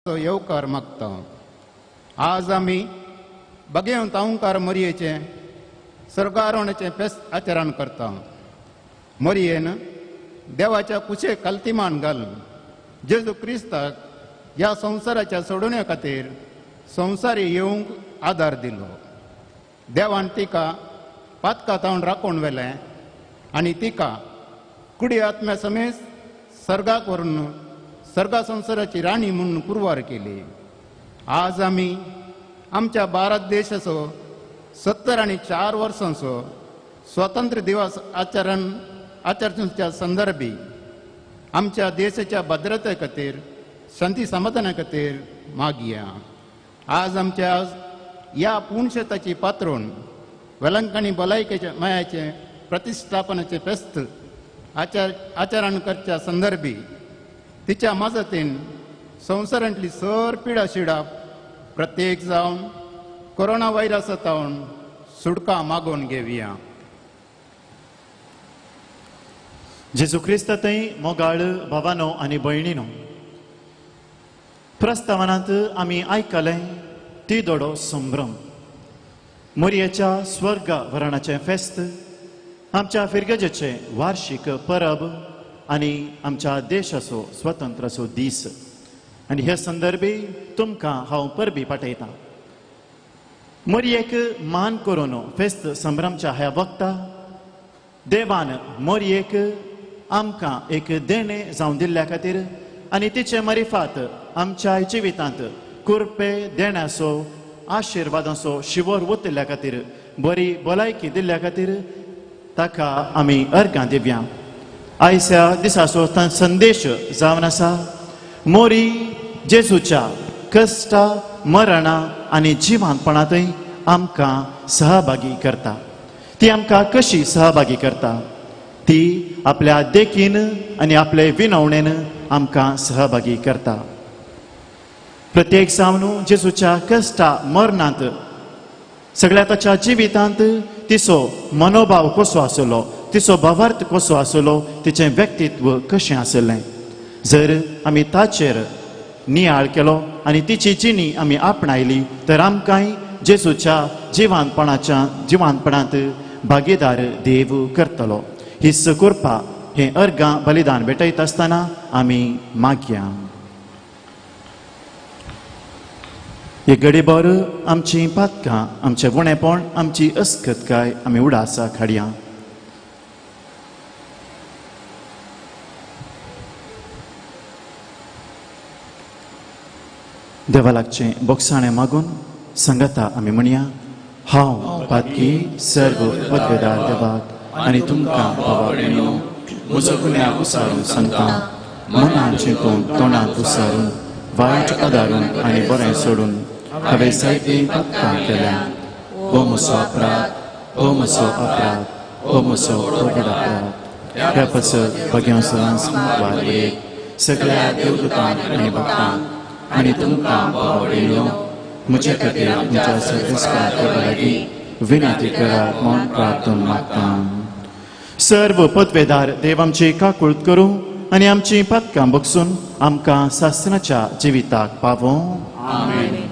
येवकार मागता. आज आमी बगेवंत अंकार मोरयेचें सर्गारोणाचें फेस्त आचरण करता. मोरयेन देवाच्या कुशे कल्तिमान घालून जेजू क्रिस्ताक ह्या संवसाराच्या सोडोवण्या खातीर संवसारी येवंक आदार दिलो. देवान तिका पातका तावन राखून व्हेलें आनी तिका कुडी आत्म्या समेत सर्गाक व्हरून सर्गा संवसाराची राणी म्हूण पुरवार केली. आज आमी आमच्या भारत देशाचो 74 वर्सांचो स्वतंत्र दिवस आचरण आचरच्या संदर्भी आमच्या देशाच्या भद्रते खातीर शांती समाधाना खातीर मागया. आज आमच्या ह्या पुणशेताची पात्रोन वेलंकणी भलायकेच्या मायाचें प्रतिश्ठापनाचें फेस्त आचरण करच्या संदर्भी तिच्या मजतीन संवसारांतली सर पिडा शिडाप प्रत्येक जावन कोरोना व्हायरसा तावन सुटका मागोवन घेवया. जेजू क्रिस्ता थंय मोगाळ भावानो आनी भयणीनो, प्रस्तावनांत आमी आयकलें ती दोडो संभ्रम मोरयेच्या स्वर्ग वरणाचें फेस्त, आमच्या फिरगजेचें वार्षिक परब आनी आमच्या देशाचो स्वतंत्राचो दीस. आनी हे संदर्भी तुमकां हांव परबी पाठयतां. मोरयेक मान करून फेस्त संभ्रमच्या ह्या वक्ता देवान मोरयेक आमकां एक देणें जावन दिल्ल्या खातीर आनी तिचे मरिफात आमच्या जिवितांत कुरपे देण्याचो आशिर्वादाचो शिवर ओतिल्ल्या खातीर बरी भलायकी दिल्ल्या खातीर ताका आमी अर्घां दिवया. आयच्या दिसाचो संदेश जावन आसा मोरी जेजूच्या कश्टा मरणा आनी जिवानपणांतय आमकां सहभागी करता. ती आमकां कशी सहभागी करता? ती आपल्या देखीन आनी आपले विनवणेन आमकां सहभागी करता. प्रत्येक जावन जेजूच्या कश्टा मरणांत सगळ्या ताच्या जिवितांत तिचो मनोभाव कसो आसलो, तिचो भावार्थ कसो आसलो, तिचें व्यक्तित्व कशें आसलें, जर आमी ताचेर नियाळ केलो आनी तिची जिणी आमी आपणायली तर आमकांय जेजूच्या जिवानपणाच्या जिवानपणांत भागीदार देव करतलो. ही कृपा हें अर्घां बलिदान भेटयत आसतना आमी मागया. हे घडीभर आमची पातकां, आमचें उणेपण, आमची अस्कतकाय आमी उडासा काडया. देवा लागचें बोगसाणें मागून सांगाता आमी म्हणया, हांव पातकी सर्व पदवेदार देवाक आनी तुमकां भावा भयणीनो म्हजो गुन्यांव उसारून सांगता. मनान चिंतून तोंडान उसारून वायट आदारून आनी बरें सोडून हांवें जायतीं पातकां केल्या. हो म्हजो अपराध, हो म्हजो अपराध, हो म्हजो व्हड अपराध. ह्या पासत भग्यां सदांच वारवरेक सगळ्या देवदूतांक आनी भक्तांक आनी तुमकां भावा भयणीनो म्हजे खातीर आमच्या सर्वेस्पर देवा लागीं विनंती करात म्हूण प्रार्थना मागता. सर्व पदवेदार देव आमची काकूळत करूं आनी आमची पातकां बगसून आमकां सासणाच्या जिविताक पावों. आमेन.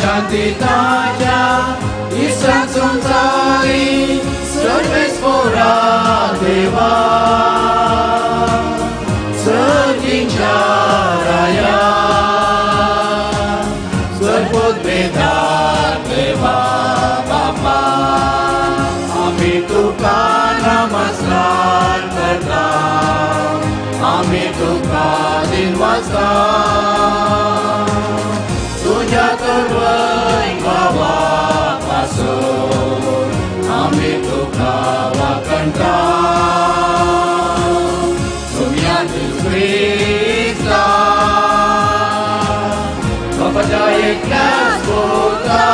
शांती ताच्या इसंसारी. सर्वेस्पोरा देवा सर्गींच्या राया सर्वोद्वेदार देवा बापा आमी तुका नमस्कार करता आमी तुका दिनवासा तुझ्या तोडवय बाबा पासून आमी तुका वाकणटा सुम्या क्रिस्ता बापाच्या एकल्याच पुता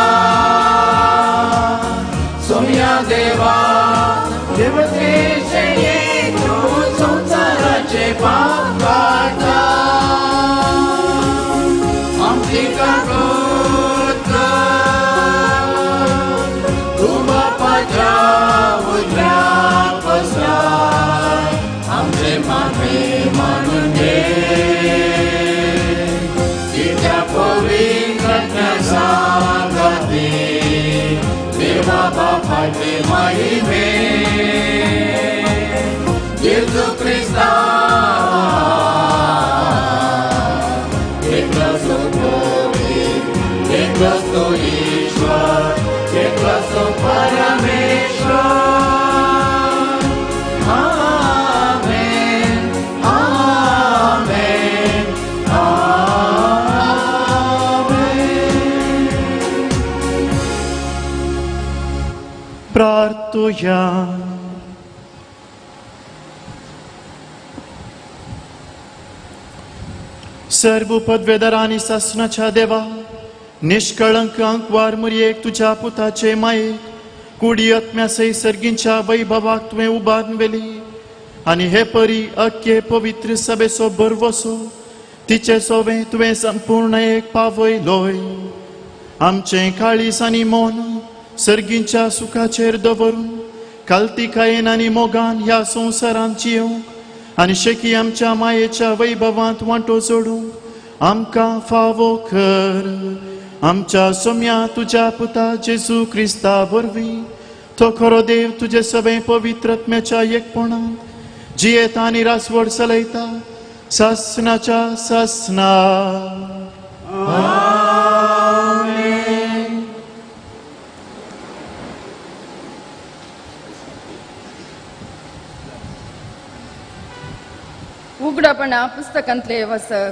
सुम्या देवा देवतेचे तूं संवसाराचे पाप काडटा आमची काकूत कर तूं बापाच्या उजव्याक बसलाय आमचे माफी मानून घे तिच्या पवित्र सांगाती देवा बापाचे महिमे जेजू क्रिस्ता एकलोच पवित्र एकलोच तो ईश्वर एकलोच तो परमेश्वर. आमेन आमेन आमेन. प्रार्थुया. सर्व पदवेदार आनी सासणाच्या देवा निष्कळंक अंकवार मुरयेक तुज्या पुताचे मायेक कुडी आत्म्या सय सर्गींच्या वैभवाक तुवें उबारून व्हेली आनी हे परी अख्खे पवित्र सभेचो भरवसो तिचे सोवें तुवें संपूर्ण एक पावयलोय. आमचें काळीज आनी मन सर्गींच्या सुखाचेर दवरून कालतिकायेन आनी मोगान ह्या संवसारांत जियोंक आनी शेकी आमच्या मायेच्या वैभवांत वांटो जोडूंक आमकां फावो कर. आमच्या सोम्या तुज्या पुता जेजू क्रिस्ता वरवीं तो खरो देव तुजे सगळे पवित्र आत्म्याच्या एकपणांत जियेता आनी रासवड चलयता सासणाच्या सासणा. आमेन. उगडापणा पुस्तकांतले वसक.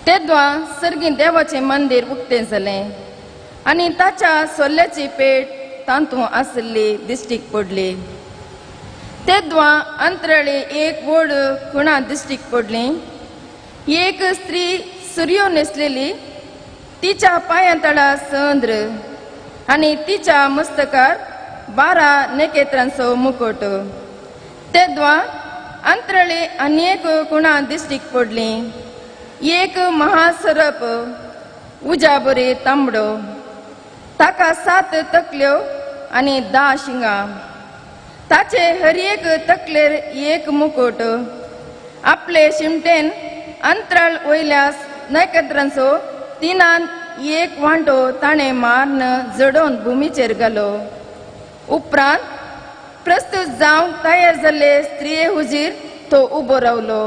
तेद्वा सर्गी देवाचें मंदीर उक्तें जालें आनी ताच्या सोल्ल्याची पेट तातूंत आशिल्ली दिश्टीक पडली. तेद्वा अंतराळी एक व्हड खुणा दिश्टीक पडली. एक स्त्री सुरयो न्हेसलेली, तिच्या पांयां तळा चंद्र आनी तिच्या मस्तकार 12 नखेत्रांचो मुकोट. तेद्वा अंतराळी आनी एक खुणा दिश्टीक पडली. एक महासरप उज्या बरी तांबडो, ताका 7 तकल्यो आनी 10 शिंगां. ताचे हर एक तकलेर एक मुकोट. आपले शिमटेन अंतराळ वयल्या नखेत्रांचो 1/3 वांटो ताणें मारून जडोवन भुमीचेर घालो. उपरांत प्रस्तुत जावंक तयार जाल्ले स्त्रिये हुजीर तो उबो रावलो.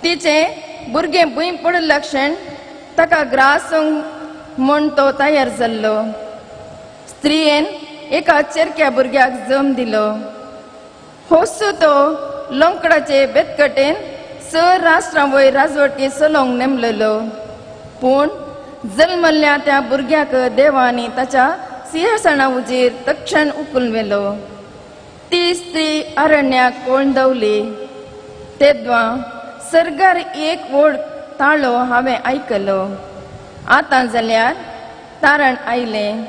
तिचें भुरगें भूंय पडिल्ल्या क्षण ताका ग्रासूंक म्हूण तो तयार जाल्लो. स्त्रियेन एका चेरक्या भुरग्याक जम दिलो. होसू तो लोंकडाचे बेतकटेन स राष्ट्रां वयर राजवटकी चलोवंक नेमलेलो. पूण जल्मल्ल्या त्या भुरग्याक देवांनी ताच्या सिंहासना उजीर तक्षण उखलून व्हेलो. ती स्त्री अरण्याक कोण दवली. तेद्वा सर्गार एक व्हड ताळो हांवें आयकलो. आतां जाल्यार तारण आयलें.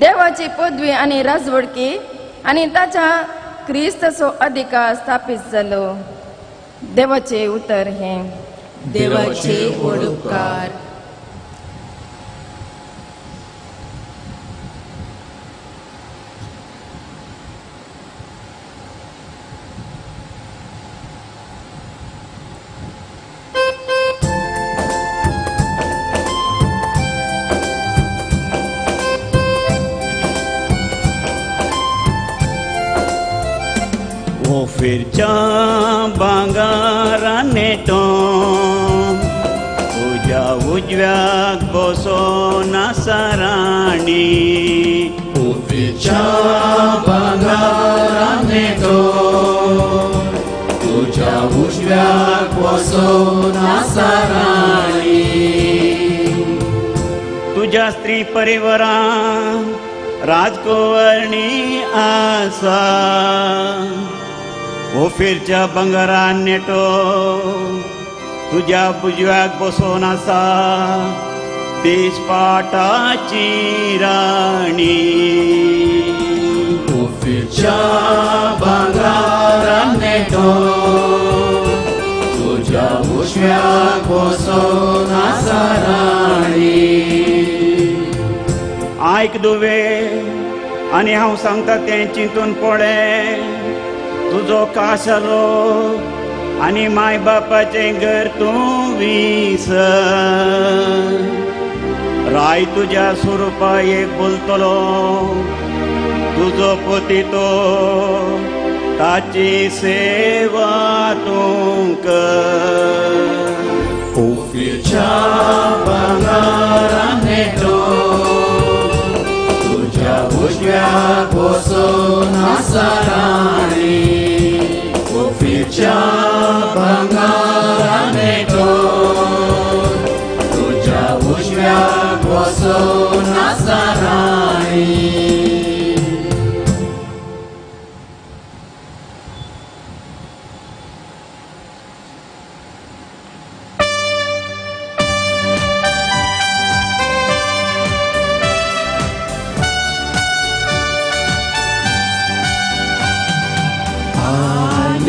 देवाची पदवी आनी राजवडकी आनी ताच्या क्रिस्ताचो अधिकार स्थापीत जालो. देवाचें उतर हें. देवाचे व्हड उपकार. ओफिरच्या भांगारान नेटो तुज्या उजव्याक बसोन आसा राणी. ओफिरच्या भांगारान नेटो तुज्या उजव्याक बसोन आसा राणी. तुज्या स्त्री परिवारान राजकुंवरणी आसा. ओफिरच्या भांगारान नेटो तुज्या उजव्याक बसोन आसा देशपाटाची राणी. ओफिरच्या भांगारान नेटो तुज्या उजव्याक बसोन आसा राणी. आयक दुवे आनी हांव सांगता तें चिंतून पळय. तुजो काशलो आनी माय बापाचें घर तूं विसर. राय तुज्या स्वरुपा एक बोलतलो तुजो पती तो ताची सेवा तूं कर. ओफिरच्या भांगारान नेटो तुज्या उजव्याक बसोन आसा राणी. ओफिरच्या भांगारान नेटो तुज्या उजव्याक बसोन आसा राणी.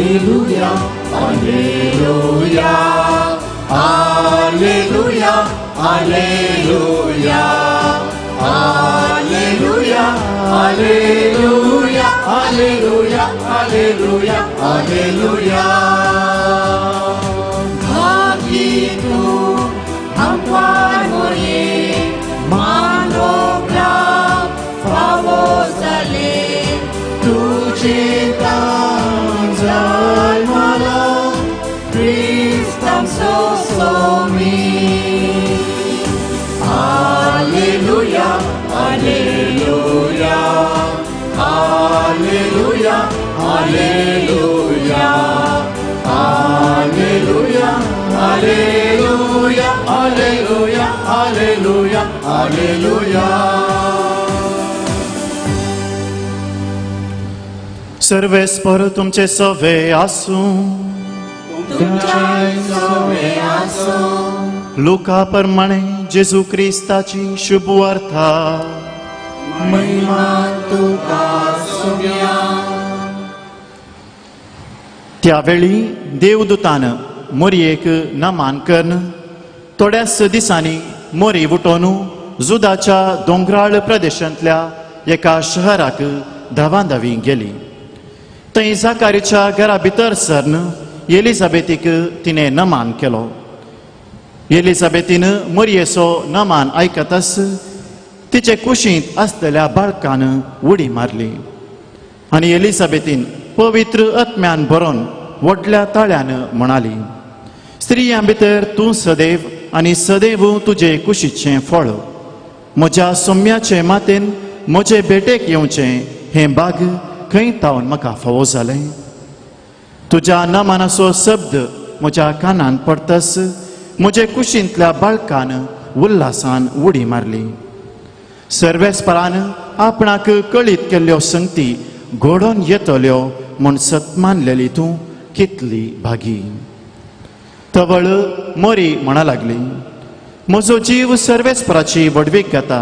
Alleluia, alleluia, alleluia, alleluia, alleluia, alleluia, alleluia, alleluia, alleluia. भागी तूं आमकां मोरये मानवलाक फावो जालें तुजें तान जल्मलो क्रिस्त आमचो स्वामी. Alleluia, alleluia, alleluia, alleluia, alleluia, alleluia, alleluia, alleluia, alleluia. सर्वेस्पर तुमचे सवे आसूं. तुमच्याय सवे आसूं. लुका प्रमाणे जेजू क्रिस्ताची शुभ वार्ता. महिमा तुका सोम्या. त्यावेळी देवदूतान मोरयेक नमान करून थोड्याच दिसांनी मोरी उठोवन जुदाच्या दोंगराळ प्रदेशांतल्या एका शहराक धांवाधावी गेली. थंय जाकारीच्या घरा भितर सरन एलिझाबेथीक तिणें नमान केलो. एलिझाबेथीन मोरयेचो नमान आयकतच तिचे कुशींत आसलेल्या बाळकान उडी मारली आनी एलिझाबेथीन पवित्र आत्म्यान भरोन व्हडल्या ताळ्यान म्हणाली, स्त्रियां भितर तूं सदैव आनी सदैव तुजे कुशीचें फळ. म्हज्या सोम्याचे मातेन म्हजे भेटेक येवचें हें बाग खंय तावन म्हाका फावो जालें. तुज्या नमानाचो शब्द म्हज्या कानान पडतच म्हजे कुशींतल्या बाळकान उल्हासान उडी मारली. सर्वेस्परान आपणाक कळीत केल्ल्यो संगती घडोवन येतल्यो म्हूण सत्मानलेली तूं कितली भागी. तवळ मोरी म्हणा लागली, म्हजो जीव सर्वेस्पराची व्हडवीक घेता.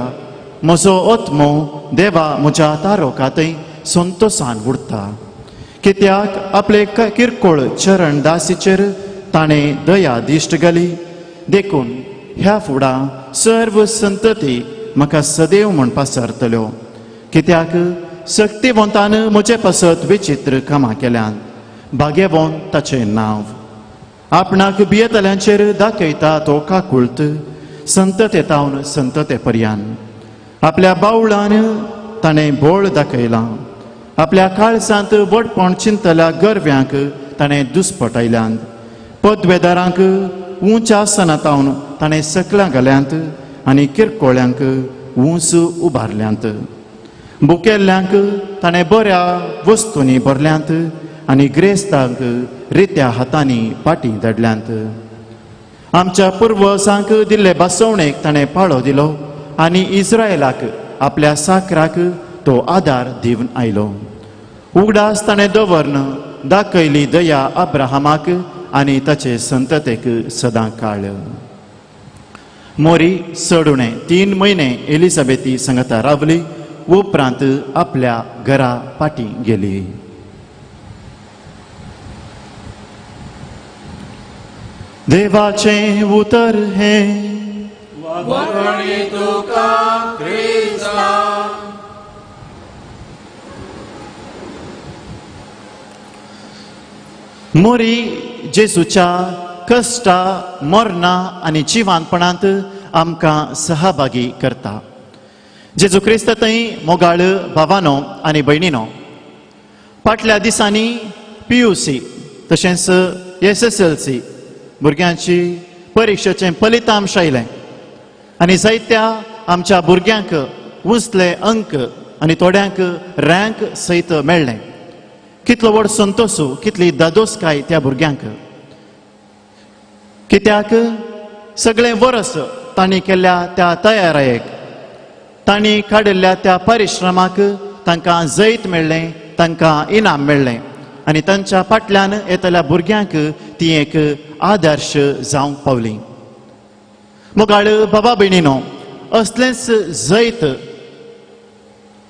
म्हजो आत्मो देवा म्हज्या तारोकांतय संतोसान उरता. कित्याक आपले किरकोळ चरण दासीचेर ताणें दया दिश्ट घाली. देखून ह्या फुडां सर्व संतती म्हाका सदैव म्हूण पासरतल्यो. कित्याक शक्तिवंतान म्हजे पासत विचित्र कामां केल्यात. भाग्यवंत ताचें नांव. आपणाक भियेतल्यांचेर दाखयता तो काकुळत संतते तावन संतते पर्यान. आपल्या बावळान ताणें बोळ दाखयलां. आपल्या काळजांत व्हडपण चिंतल्या गर्व्यांक ताणें दुस्पटायल्यांत. पदवेदारांक उंच आसनातावन ताणें सकलां घाल्यांत आनी किरकोळ्यांक उंच उबारल्यांत. बुकेल्ल्यांक ताणें बऱ्या वस्तूंनी भरल्यांत आनी ग्रेस्तांक रित्या हातांनी पाटी धाडल्यांत. आमच्या पुर्वजांक दिल्ले बसवणेक ताणें पाळो दिलो आनी इस्रायलाक आपल्या साकराक तो आदार दिवन आयलो. उगडास ताणें दवरन दाखयली दया अब्राहमाक आनी ताचे संततेक सदां काळ. मोरी चड उणें 3 म्हयने एलिझाबेथी संगता रावली. उपरांत आपल्या घरा पाटी गेली. देवाचें उतर हें. वरणी तुका क्रिस्ता. मोरी जेजूच्या कश्टा मरणा आनी जिवानपणांत आमकां सहभागी करता. जेजू क्रिस्त थंय मोगाळ भावानो आनी भयणीनो, फाटल्या दिसांनी PUC तशेंच SSLC भुरग्यांची परिक्षेचें फलितांश आयलें आनी जायत्या आमच्या भुरग्यांक उंचले अंक आनी थोड्यांक रँक सयत मेळ्ळें. कितलो व्हड संतोश, कितली दादोसकाय त्या भुरग्यांक. कित्याक सगळें वर्स तांणी केल्ल्या त्या तयारायेक, तांणी काडिल्ल्या त्या परिश्रमाक तांकां जैत मेळ्ळें, तांकां इनाम मेळ्ळें आनी तांच्या फाटल्यान येतल्या भुरग्यांक ती एक आदर्श जावंक पावली. मोगाळ बाबा भयणीनो, असलेंच जैत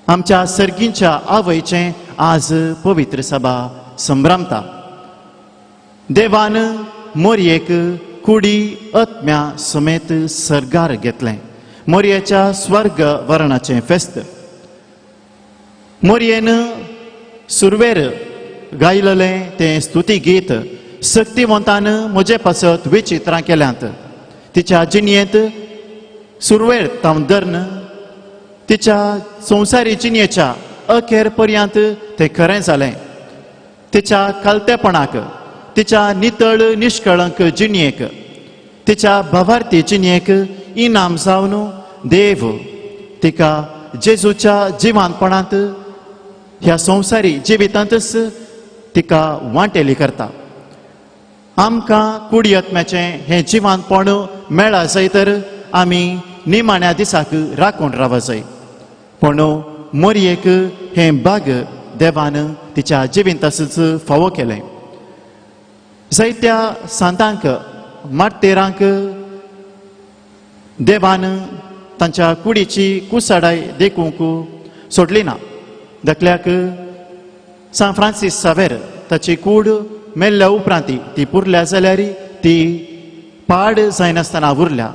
आमच्या सर्गींच्या आवयचें आज पवित्र सभा संभ्रमता. देवान मोरयेक कुडी आत्म्या समेत सर्गार घेतलें. मोरयेच्या स्वर्ग वरणाचें फेस्त. मोरयेन सुरवेर गायलेलें तें स्तुती गीत शक्तिवंतान म्हजे पासत विचित्रां केल्यांत. तिच्या जिणयेंत सुरवेर तावन धरून तिच्या संवसारी जिणयेच्या अखेर पर्यंत तें खरें जालें. तिच्या खालतेपणाक, तिच्या नितळ निष्कळंक जिणयेक, तिच्या भावार्थी जिणयेक इनाम जावन देव तिका जेजूच्या जिवानपणांत ह्या संवसारी जिवितांतच तिका वांटेली करता. आमकां कुडी आत्म्याचें हें जिवानपण मेळा जाय तर आमी निमाण्या दिसाक राखून रावा जाय. पूण मोरयेक हें बाग देवान तिच्या जिवितांतच फावो केलें. जायत्या सांतांक, मार्तेरांक देवान तांच्या कुडीची कुसाडाय देखूंक सोडली ना. धाकल्याक सांत फ्रांसीस सावेर ताची कूड मेल्ल्या उपरांत ती पुरल्या जाल्यार ती पाड जायनासतना उरल्या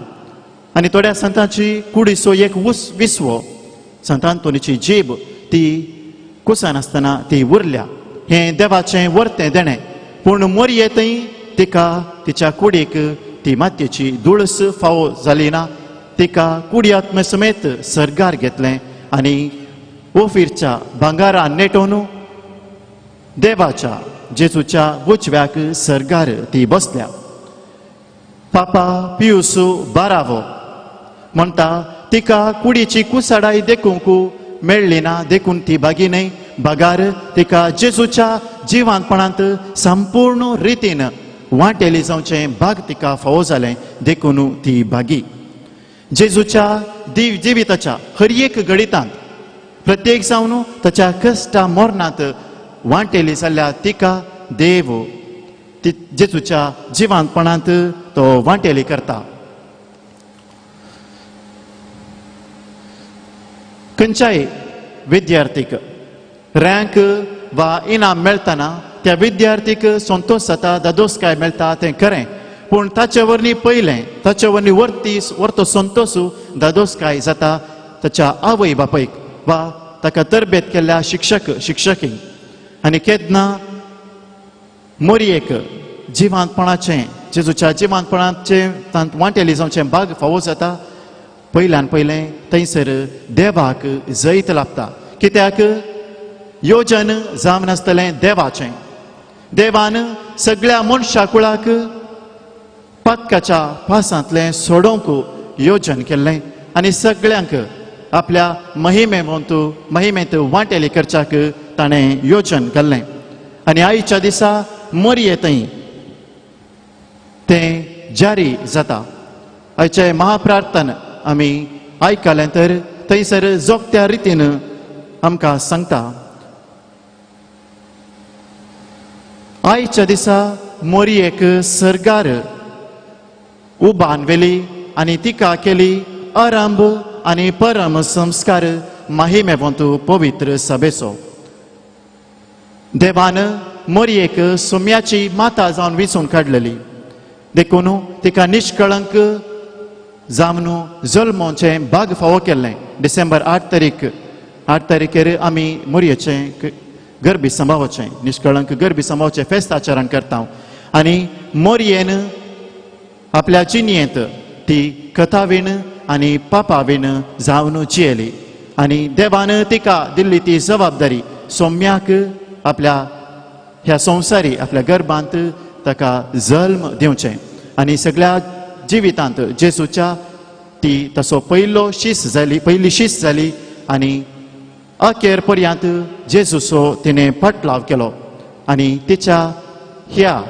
आनी थोड्या संतांची कुडीचो एक विसवो संत आंतोनीची जीब ती कुसनासतना ती उरल्या. हें देवाचें वर्तें देणें. पूण मोरये थंय तिका तिच्या कुडीक ती मातयेची धुळस फावो जाली ना. तिका कुडी आत्मे समेत सर्गार घेतलें आनी ओफिरच्या भांगारा नेटोवन देवाच्या जेजूच्या उजव्याक सर्गार ती बसल्या. पापा पियूसू बारावो म्हणटा तिका कुडीची कुसाडाय देखूंक मेळ्ळी ना, देखून ती बागी न्हय बगार तिका जेजूच्या जिवानपणांत संपूर्ण रितीन वांटेली जावचें भाग तिका फावो जालें, देखून ती भागी. जेजूच्या जिविताच्या हर एक घडितांत प्रत्येक जावन ताच्या कश्टा मरणांत वांटेली जाल्ल्या तिका देव जेजूच्या जिवानपणांत तो वांटेली करता. खंयच्याय विद्यार्थीक रँक वा इनाम मेळटना त्या विद्यार्थीक संतोश जाता, दादोसकाय मेळटा तें खरें, पूण ताचे वरवीं पयलें ताचे वरवीं वर्ती वर्तो संतोश दादोसकाय जाता ताच्या आवय बापायक वा ताका तरबेत केल्ल्या शिक्षक शिक्षकींक. आनी केन्ना मोरयेक जिवानपणाचें जेजूच्या जिवानपणाचें तांत वांटेली जावचें भाग फावो जाता, पयल्यान पयलें थंयसर देवाक जैत लाभता. कित्याक योजन जावन आसतलें देवाचें. देवान सगळ्या मनशा कुळाक पातकाच्या पासांतलें सोडोवंक योजन केल्लें आनी सगळ्यांक आपल्या महिमेंत वांटेली करच्याक ताणें योजन केल्लें. आनी आयच्या दिसा मोरये थंय तें जारी जाता. आयचें महाप्रार्थन आमी आयकलें तर थंयसर जोगत्या रितीन आमकां सांगता, आयच्या दिसा मोरयेक सरगार उबान व्हेली आनी तिका केली आरंभ आनी परम संस्कार महिमेवंत पवित्र सभेचो. देवान मोरयेक सोम्याची माता जावन विचून काडलेली, देखून तिका निष्कळंक जावन जल्मोचें भाग फावो केल्लें. डिसेंबर 8 तारीख, 8 तारखेर आमी मोरयेचें गर्भी सांबावचें, निष्कळंक गर्भी सांबावचें फेस्त आचरण करता. आनी मोरयेन आपल्या जिणेंत ती कथावीण आनी पापावीण जावन जियेली आनी देवान तिका दिल्ली ती जबाबदारी सोम्याक आपल्या ह्या संवसारी आपल्या गर्भांत ताका जल्म दिवचें आनी सगळ्या जिवितांत जेजूच्या ती तसो पयलो शीस जाली, पयली शीस जाली आनी अखेर पर्यंत जेजूचो तिणें पटलाव केलो. आनी तिच्या ह्या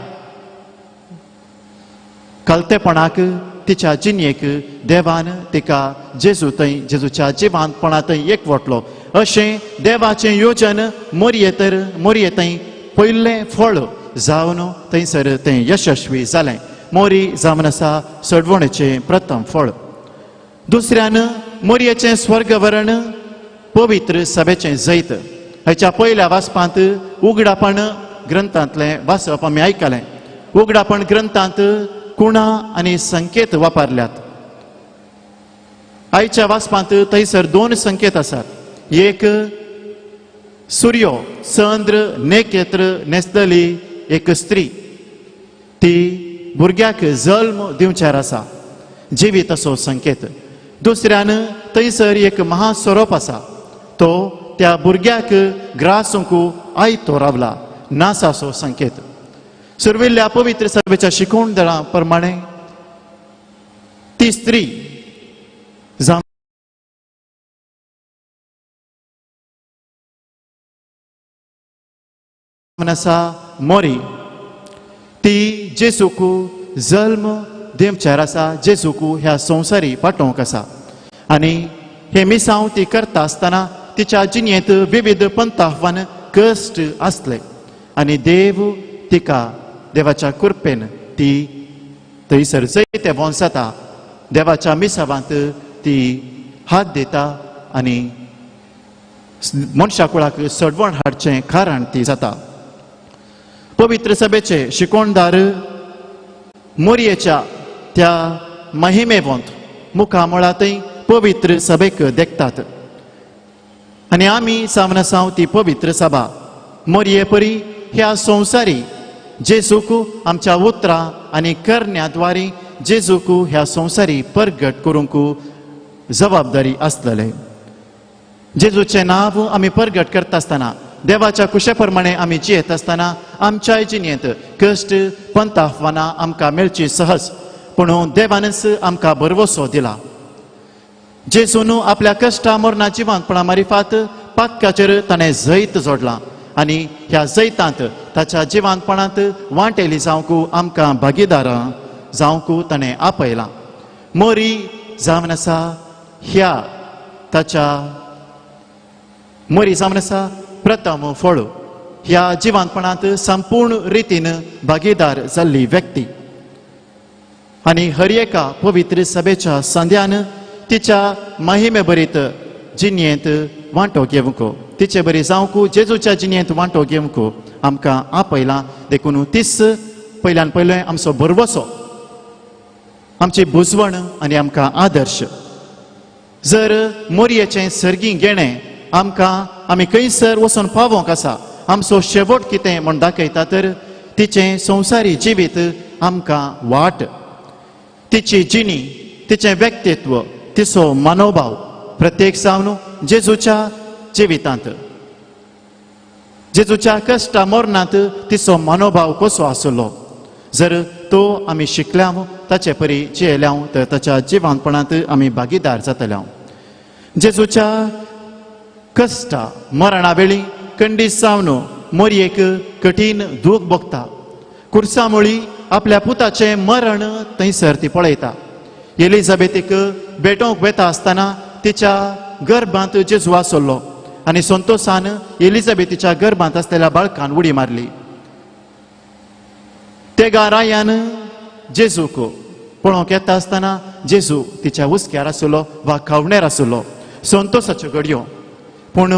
कलतेपणाक, तिच्या जिणेक देवान तिका जेजू थंय, जेजूच्या जिवांतपणा थंय एकवटलो. अशें देवाचें योजन मोरये तर मोरये थंय पयलें फळ जावन थंयसर तें यशस्वी जालें. मोरी जावन आसा सडवणेचें प्रथम फळ. दुसऱ्यान मोरयेचें स्वर्गवरण पवित्र सभेचें जैत. हाच्या पयल्या वाचपांत उगडापण ग्रंथांतलें वाचप आमी आयकलें. उगडापण ग्रंथांत कुणा आनी संकेत वापरल्यात. आयच्या वाचपांत थंयसर 2 संकेत आसात. एक सूर्यो चंद्र नेकेत्र न्हेसतली एक स्त्री, ती भुरग्याक जल्म दिवच्यार आसा, जिवीत असो संकेत. दुसऱ्यान थंयसर एक महास्वरूप आसा, तो त्या भुरग्याक ग्रासूंक आयतो रावला, नासाचो संकेत. सुर्विल्ल्या पवित्र सभेच्या शिकवण दळा प्रमाणे ती स्त्री जावन आसा मोरी, ती जेजूक जल्म दिवच्यार आसा, जेजूक ह्या संवसारी पाठोवंक आसा. आनी हे मिसांव ती करता आसतना तिच्या जिणेंत विविध पंथावन कश्ट आसले आनी देव तिका देवाच्या कृपेन ती थंयसर जैते वंसाता, देवाच्या मिसावांत ती हात दिता आनी मनशा कुळाक सडवण हाडचें कारण ती जाता. पवित्र सभेचे शिकोणदार मोरयेच्या त्या महिमेवंत मुखामळांतय पवित्र सभेक देखतात आनी आमी जावन आसा ती पवित्र सभा मोरये परी ह्या संवसारी जेजूक आमच्या उतरां आनी करण्या द्वारे जेजूक ह्या संवसारी परगट करूंक जबाबदारी आसतले. जेजूचें नांव आमी परगट करता आसतना, देवाच्या कुशे प्रमाणे आमी जियेत आसतना आमच्याय जिणेंत कश्ट पंथाफानां आमकां मेळची सहज, पूण देवानच आमकां भरवसो दिला. जेजून आपल्या कश्टा मरणा जिवांतपणा मारिफात पातकाचेर ताणें जैत जोडलां आनी ह्या जैतांत ताच्या जिवांतपणांत वांटेली जावंक आमकां भागीदारां जावंक ताणें आपयलां. मोरी जावन आसा ह्या ताच्या मोरी जावन आसा प्रथम फळ, ह्या जिवांतपणांत संपूर्ण रितीन भागीदार जाल्ली व्यक्ती. आनी हर एका पवित्र सभेच्या संध्यान तिच्या महिमे भरीत जिणेंत वांटो घेवंक, तिचे बरी जावंक जेजूच्या जिणेंत वांटो घेवंक आमकां आपयलां. देखून तीच पयल्यान पयलें आमचो भरवसो, आमची बुजवण आनी आमकां आदर्श. जर मोरयेचें सर्गी घेणें आमकां आमी खंयसर वचून पावोवंक आसा, आमचो शेवट कितें म्हूण दाखयता, तर तिचें संवसारी जिवीत आमकां वाट, तिची जिणी, तिचें व्यक्तित्व, तिचो मनोभाव प्रत्येक जावन जेजूच्या जिवितांत जेजूच्या कश्टा मरणांत तिचो मनोभाव कसो आसलो जर तो आमी शिकल्या ताचे परी जियेल्या तर ताच्या जिवंतपणांत आमी भागीदार जातल्या. जेजूच्या कश्टा मरणा वेळी कंडीस जावन मोरयेक कठीण दूख भोगता. कुर्सामुळी आपल्या पुताचें मरण थंयसर ती पळयता. एलिझाबेथीक भेटोवंक वेता आसतना तिच्या गर्भांत जेजू आसलो आनी संतोशान एलिझाबेथीच्या गर्भांत आसलेल्या बाळकान उडी मारली. तेगा रायान जेजूक पळोवंक येता आसतना जेजू तिच्या हुस्क्यार आसलो वा खावणेर आसलो. संतोशाच्यो घडयो पूण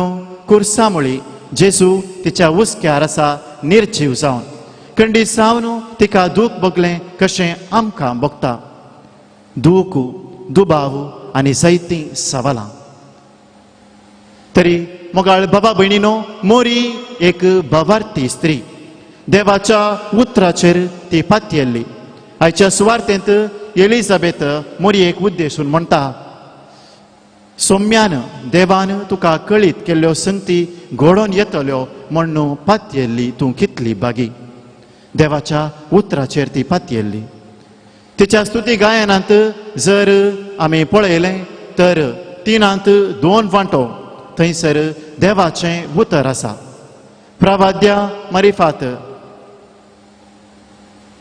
कुर्सामुळी जेजू तिच्या हुस्क्यार आसा निर्जीव जावन कंडीस जावन तिका दूख भोगलें कशें आमकां भोगता. दूख दुबाव आनी जायतीं सवालां. तरी मोगाळ बाबा भयणीनो, मोरी एक भावार्थी स्त्री देवाच्या उतराचेर ती पातयेल्ली. आयच्या सुवार्तेंत एलिझाबेथ मोरयेक उद्देशून म्हणटा, सोम्यान देवान तुका कळीत केल्ल्यो संगती घडोवन येतल्यो म्हण्णू पातयेल्ली तूं कितली बागी. देवाच्या उतराचेर ती पातयेल्ली. तिच्या स्तुती गायनांत जर आमी पळयलें तर 3-2 वांटो थंयसर देवाचें उतर आसा. प्रवाद्या मरिफात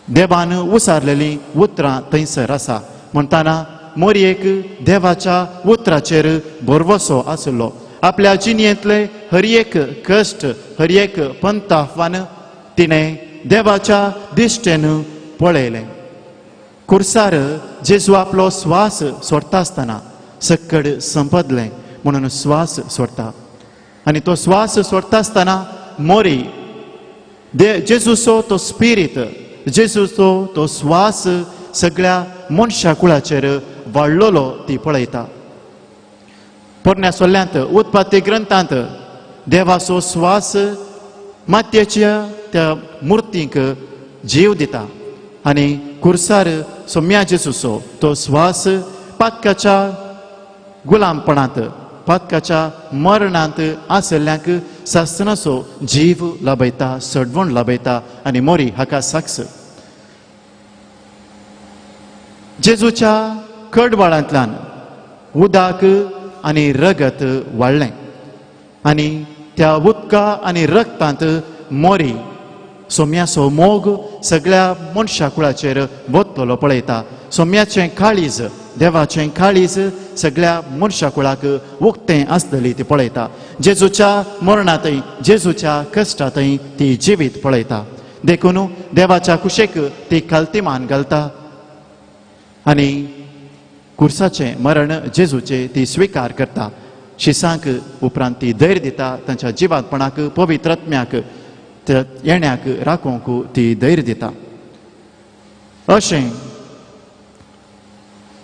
देवान उसारलेलीं उतरां थंयसर आसा. म्हणटाना मोरयेक देवाच्या उतराचेर भरवसो आसलो. आपल्या जिणेंतले हर एक कश्ट हर एक पंताफान तिणें देवाच्या दिश्टेन पळयलें. कुर्सार जेजू आपलो स्वास सोडटा आसतना सक्कड संपदलें म्हणून स्वास सोडटा आनी तो स्वास सोडटा आसतना मोरी जेजूचो तो स्पिरीत जेजूचो तो स्वास सगळ्या मनशा कुळाचेर वाडलेलो ती पळयता. पोरण्या सोल्ल्यांत उत्पत्ती ग्रंथांत देवाचो स्वास मातयेच्या त्या मुर्तींक जीव दिता आनी कुर्सार सोम्या जेजूचो तो स्वास पातकाच्या गुलामपणांत पातकाच्या मरणांत आसल्ल्यांक सासणाचो जीव लाभयता, सडवण लाभयता आनी मोरी हाका साक्ष. जेजूच्या कडवाळांतल्यान उदक आनी रगत वाडलें आनी त्या उदका आनी रगतांत मोरी सोम्याचो मोग सगळ्या मनशा कुळाचेर वतलो पळयता. सोम्याचें काळीज देवाचें काळीज सगळ्या मनशा कुळाक उक्तें आसतली ती पळयता. जेजूच्या मरणांतय जेजूच्या कश्टांतय ती जिवीत पळयता. देखून देवाच्या कुशेक ती खालती मान घालता आनी कुर्साचें मरण जेजूचें ती स्विकार करता. शिसांक उपरांत ती धैर्य दिता, तांच्या जिवांतपणाक पवित्र आत्म्याक येण्याक राखूंक ती धैर्य दिता. अशें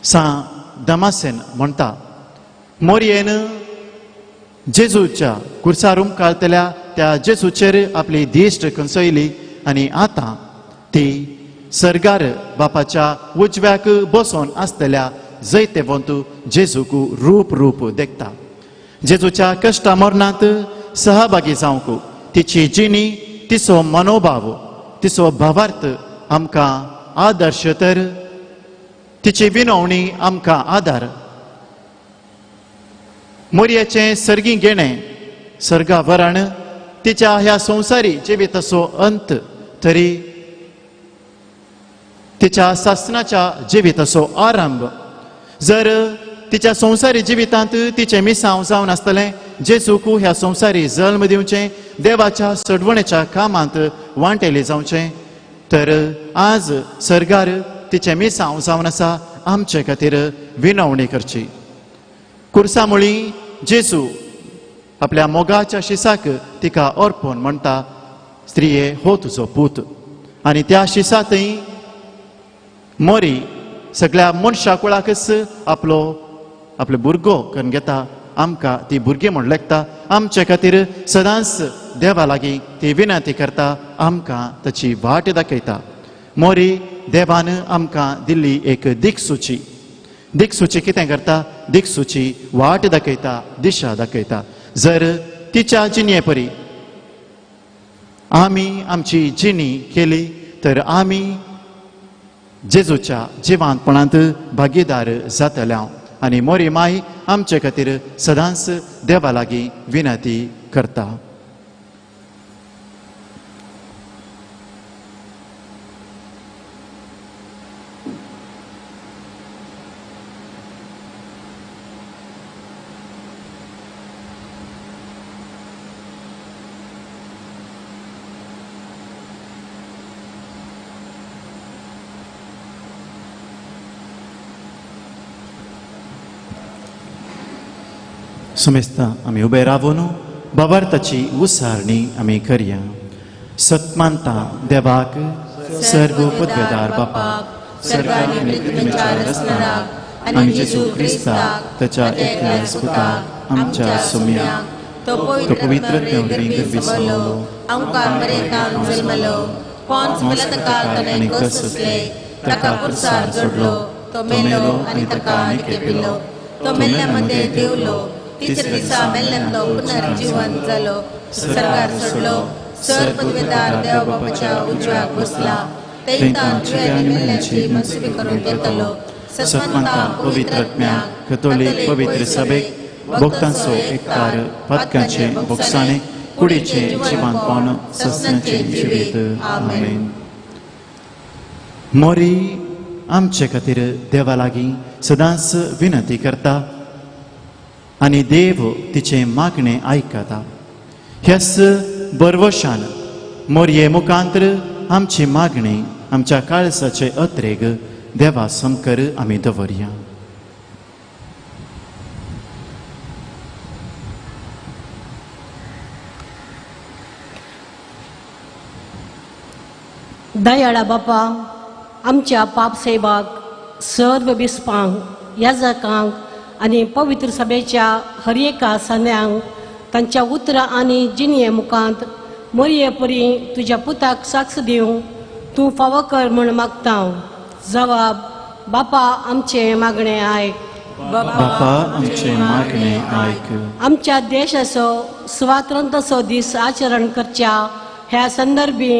सां दमासेन म्हणटा. मोरयेन जेजूच्या कुर्सार उमकाळतल्या त्या जेजूचेर आपली दिश्ट खंचयली आनी आतां ती सर्गार बापाच्या उजव्याक बसोन आसतल्या जैतेवंत जेजूक रूप रूप देखता. जेजूच्या कश्टा मरणांत सहभागी जावंक तिची जिणी तिचो मनोभाव तिचो भावार्थ आमकां आदर्श तर तिची विनवणी आमकां आदार. मोरयेचें सर्गी घेणें सर्गा वरण तिच्या ह्या संवसारी जिविताचो अंत तरी तिच्या सासनाच्या जिविताचो आरंभ. जर तिच्या संवसारी जिवितांत तिचें मिसांव जावन आसतलें जेजूक ह्या संवसारी जल्म दिवचें देवाच्या सडवणेच्या कामांत वांटेले जावचें तर आज सर्गार तिचें मिसांव जावन आसा आमचे खातीर विनवणी करची. कुर्सामुळी जेजू आपल्या मोगाच्या शिसाक तिका अर्पण म्हणटा, स्त्रिये हो तुजो पूत. आनी त्या शिसांतय मोरी सगळ्या मनशा कुळाकच आपलो आपलो भुरगो करून घेता. आमकां ती भुरगीं म्हण लेखता. आमचे खातीर सदांच देवा लागीं ती विनंती करता, आमकां ताची वाट दाखयता. मोरी देवान आमकां दिल्ली एक दिक्सुची. दिक्सुची कितें करता? दिक्सुची वाट दाखयता, दिशा दाखयता. जर तिच्या जिणये परी आमी आमची जिणी केली तर आमी जेजूच्या जिवांतपणांत भागीदार जातले आनी मोरी माई आमचे खातीर सदांच देवा लागीं विनंती करता. सुमेस्ता आमी उबे रावून बाबार्थाची उसारणी आमी करया. सत्मानता देवाक सर्व पदवेदार बापाक आनी जेजू क्रिस्ताक ताच्या एकल्याच पुताक आमच्या सोम्याक तो पवित्र गर्भी आनी कसले ताका पुरसार जोडलो तो मेलो आनी ताका निकेपिलो तो मेल्ल्या मदें देवलो तिसऱ्या दिसा मेल्ल्यांतलो पुनर्जीवन जालो सरकार सोडलो सर पदवेदार देव बापाच्या उजव्याक बसला थंयतान जिव्या आनी मेल्ल्यांची मनसुबी करूंक येतलो. सत्मंता पवित्र आत्म्याक कथोलीक पवित्र सभेक भक्तांचो एकतार पातकांचे बोगसाणे कुडीचे जिवानपण सस्नाचे जिवीत. आमेन. मोरी आमचे खातीर देवा लागीं सदांच विनंती करता आनी देव तिचें मागणें आयकता. ह्याच बरवशान मोरये मुखांतर आमची मागणी आमच्या काळसाचे अत्रेग देवा समकर आमी दवरया. दयाळा बापा, आमच्या पापसेबाक सर्व बिस्पांक याजकांक आनी पवित्र सभेच्या हर एका सान्यांक तांच्या उतरां आनी जिणये मुखांत मोरये परी तुज्या पुताक साक्ष दिवं तूं फावो कर म्हूण मागता. जवाब बापा आमचें मागणें आयक. बापा आमचें मागणें आयक. आमच्या देशाचो स्वातंत्र्याचो दीस आचरण करच्या ह्या संदर्भी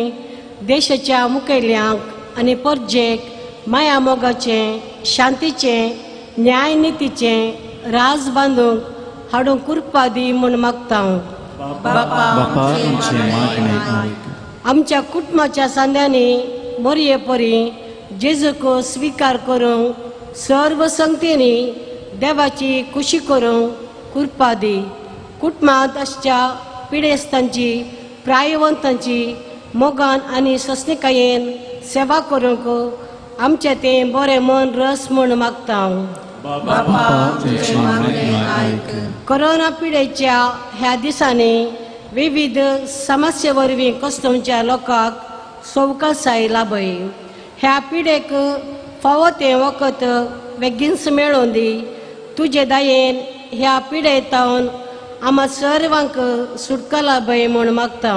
देशाच्या मुखेल्यांक आनी परजेक माया मोगाचें शांतीचें न्यायनितीचें राज बांदूंक हाडूंक कृपा दी म्हूण मागता. बापा आमचें मागणें आयक. आमच्या कुटुंबाच्या सांद्यांनी मोरये परी जेजूक स्विकार करूंक सर्व संगतींनी देवाची खुशी करूंक कृपा दी. कुटुंबांत आसच्या पिडेस्तांची प्रायवंतांची मोगान आनी सस्निकायेन सेवा करूंक आमचें तें बरें मन रस म्हूण मागता. कोरोना पिडेच्या ह्या दिसांनी विविध समस्ये वरवीं कस्तमच्या लोकांक सवकासाय लाभय. ह्या पिडेक फावो तें वखद बेगीनच मेळोवन दी. तुजे दयेन ह्या पिडेतावन आमा सर्वांक सुटका लाभय म्हूण मागता.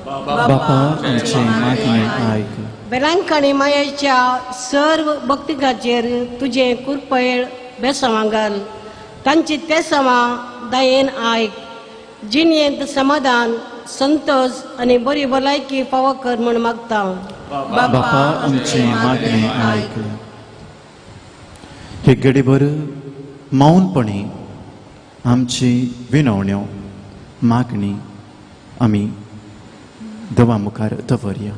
बापा आमचें मागणें आयक. वेलांकणी मायेच्या सर्व भक्तिकाचेर तुजें कृपयळ बेसवां घाल. तांची तेसवां दयेन आयक. जिणेंत समाधान संतोष आनी बरी भलायकी फावो कर म्हूण मागता. बापा आमचें मागणें आयक. हे घडीभर मौनपणी आमची विनवण्यो मागणी आमी देवा मुखार दवरया.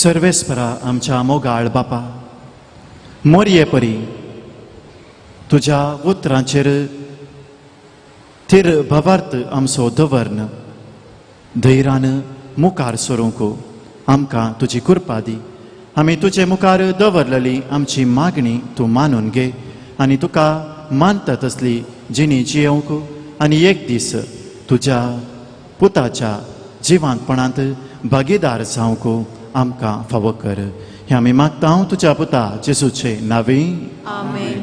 सर्वेस्परा आमच्या मोगाळ बापा, मोरये परी तुज्या उतरांचेर थीर भावार्थ आमचो दवरन धैर्यान मुखार सरूंक आमकां तुजी कृपा दी. आमी तुजे मुखार दवरलेली आमची मागणी तूं मानून घे आनी तुका मानता तसली जिणी जियोवंक आनी एक दीस तुज्या पुताच्या जिवांतपणांत भागीदार जावंक आमकां फावो कर. हें आमी मागता तुज्या पुता जेजूचे नांवी. आमेन.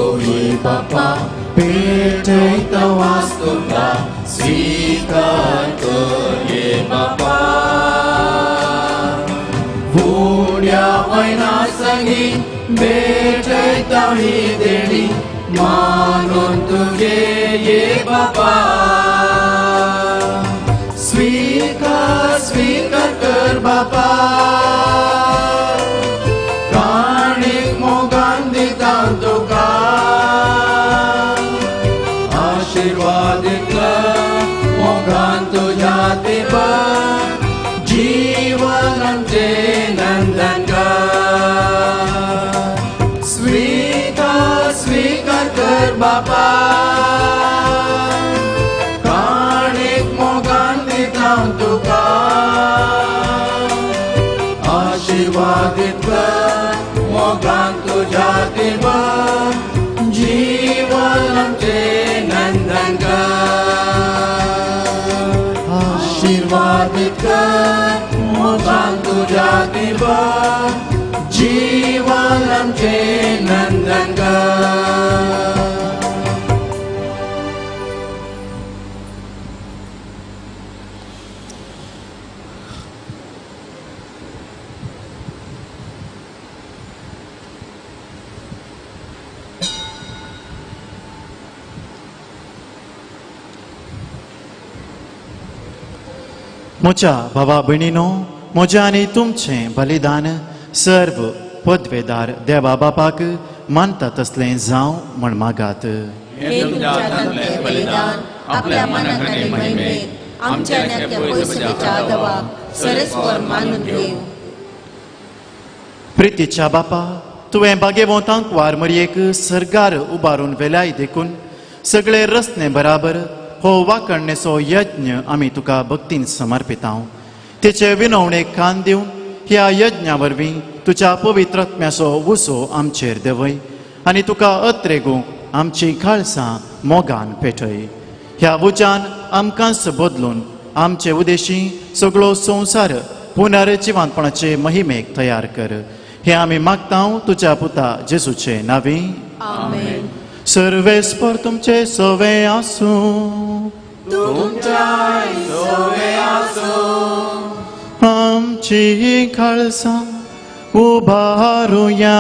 ये बापा पेटयता वास तुका स्वीकार कर ये बापा फुड्या वयना संगी भेटयता ही देणी मानून तुगे ये बापा स्वीकार स्वीकार कर बापा काणीक मोगान दिता तुका आशीर्वादीत कर मोगान तुज्या देवा जीवन आमचें नंदन कर स्वीकार स्वीकार कर बापा काणीक मोगान दिता तुका आशीर्वादीत कर मोगान तुज्या देवा जीवन आमचें नंदन कर आशीर्वादीत कर मोगान तुज्या देवा जीवन आमचें नंदन कर. म्हज्या भावा भयणीनो, म्हजें आनी तुमचें बलिदान सर्व पदवेदार देवा बापाक मानता तसलें जावं म्हण मागात. हे तुमच्या हातांतलें बलिदान आपल्या मनाक आनी महिमेक आमच्या आनी आमच्या पयसुच्या आदवाक सरस्वर मानून घेवं. प्रितीच्या बापा, तुवें बागेवंतांक वार मरयेक सरगार उबारून वेल्याय देखून सगळे रस्ने बराबर हो वाकणणेचो यज्ञ आमी तुका भक्तीन समर्पितांव. तेचे विनवणेक कान दिवन ह्या यज्ञा वरवीं तुज्या पवित्र आत्म्याचो उजो आमचेर देंवय आनी तुका अत्रेगूंक आमची काळसां मोगान पेटय. ह्या उज्यान आमकांच बदलून आमचे उदेशी सगळो संवसार पुनर्जिवंतपणाचे महिमेक तयार कर. हें आमी मागतांव तुज्या पुता जेजूचे नांवी. आमेन. सर्वेस्पर तुमचे सवे आसूं. तुमच्याय सवे आसूं. आमची काळसां उबारुया.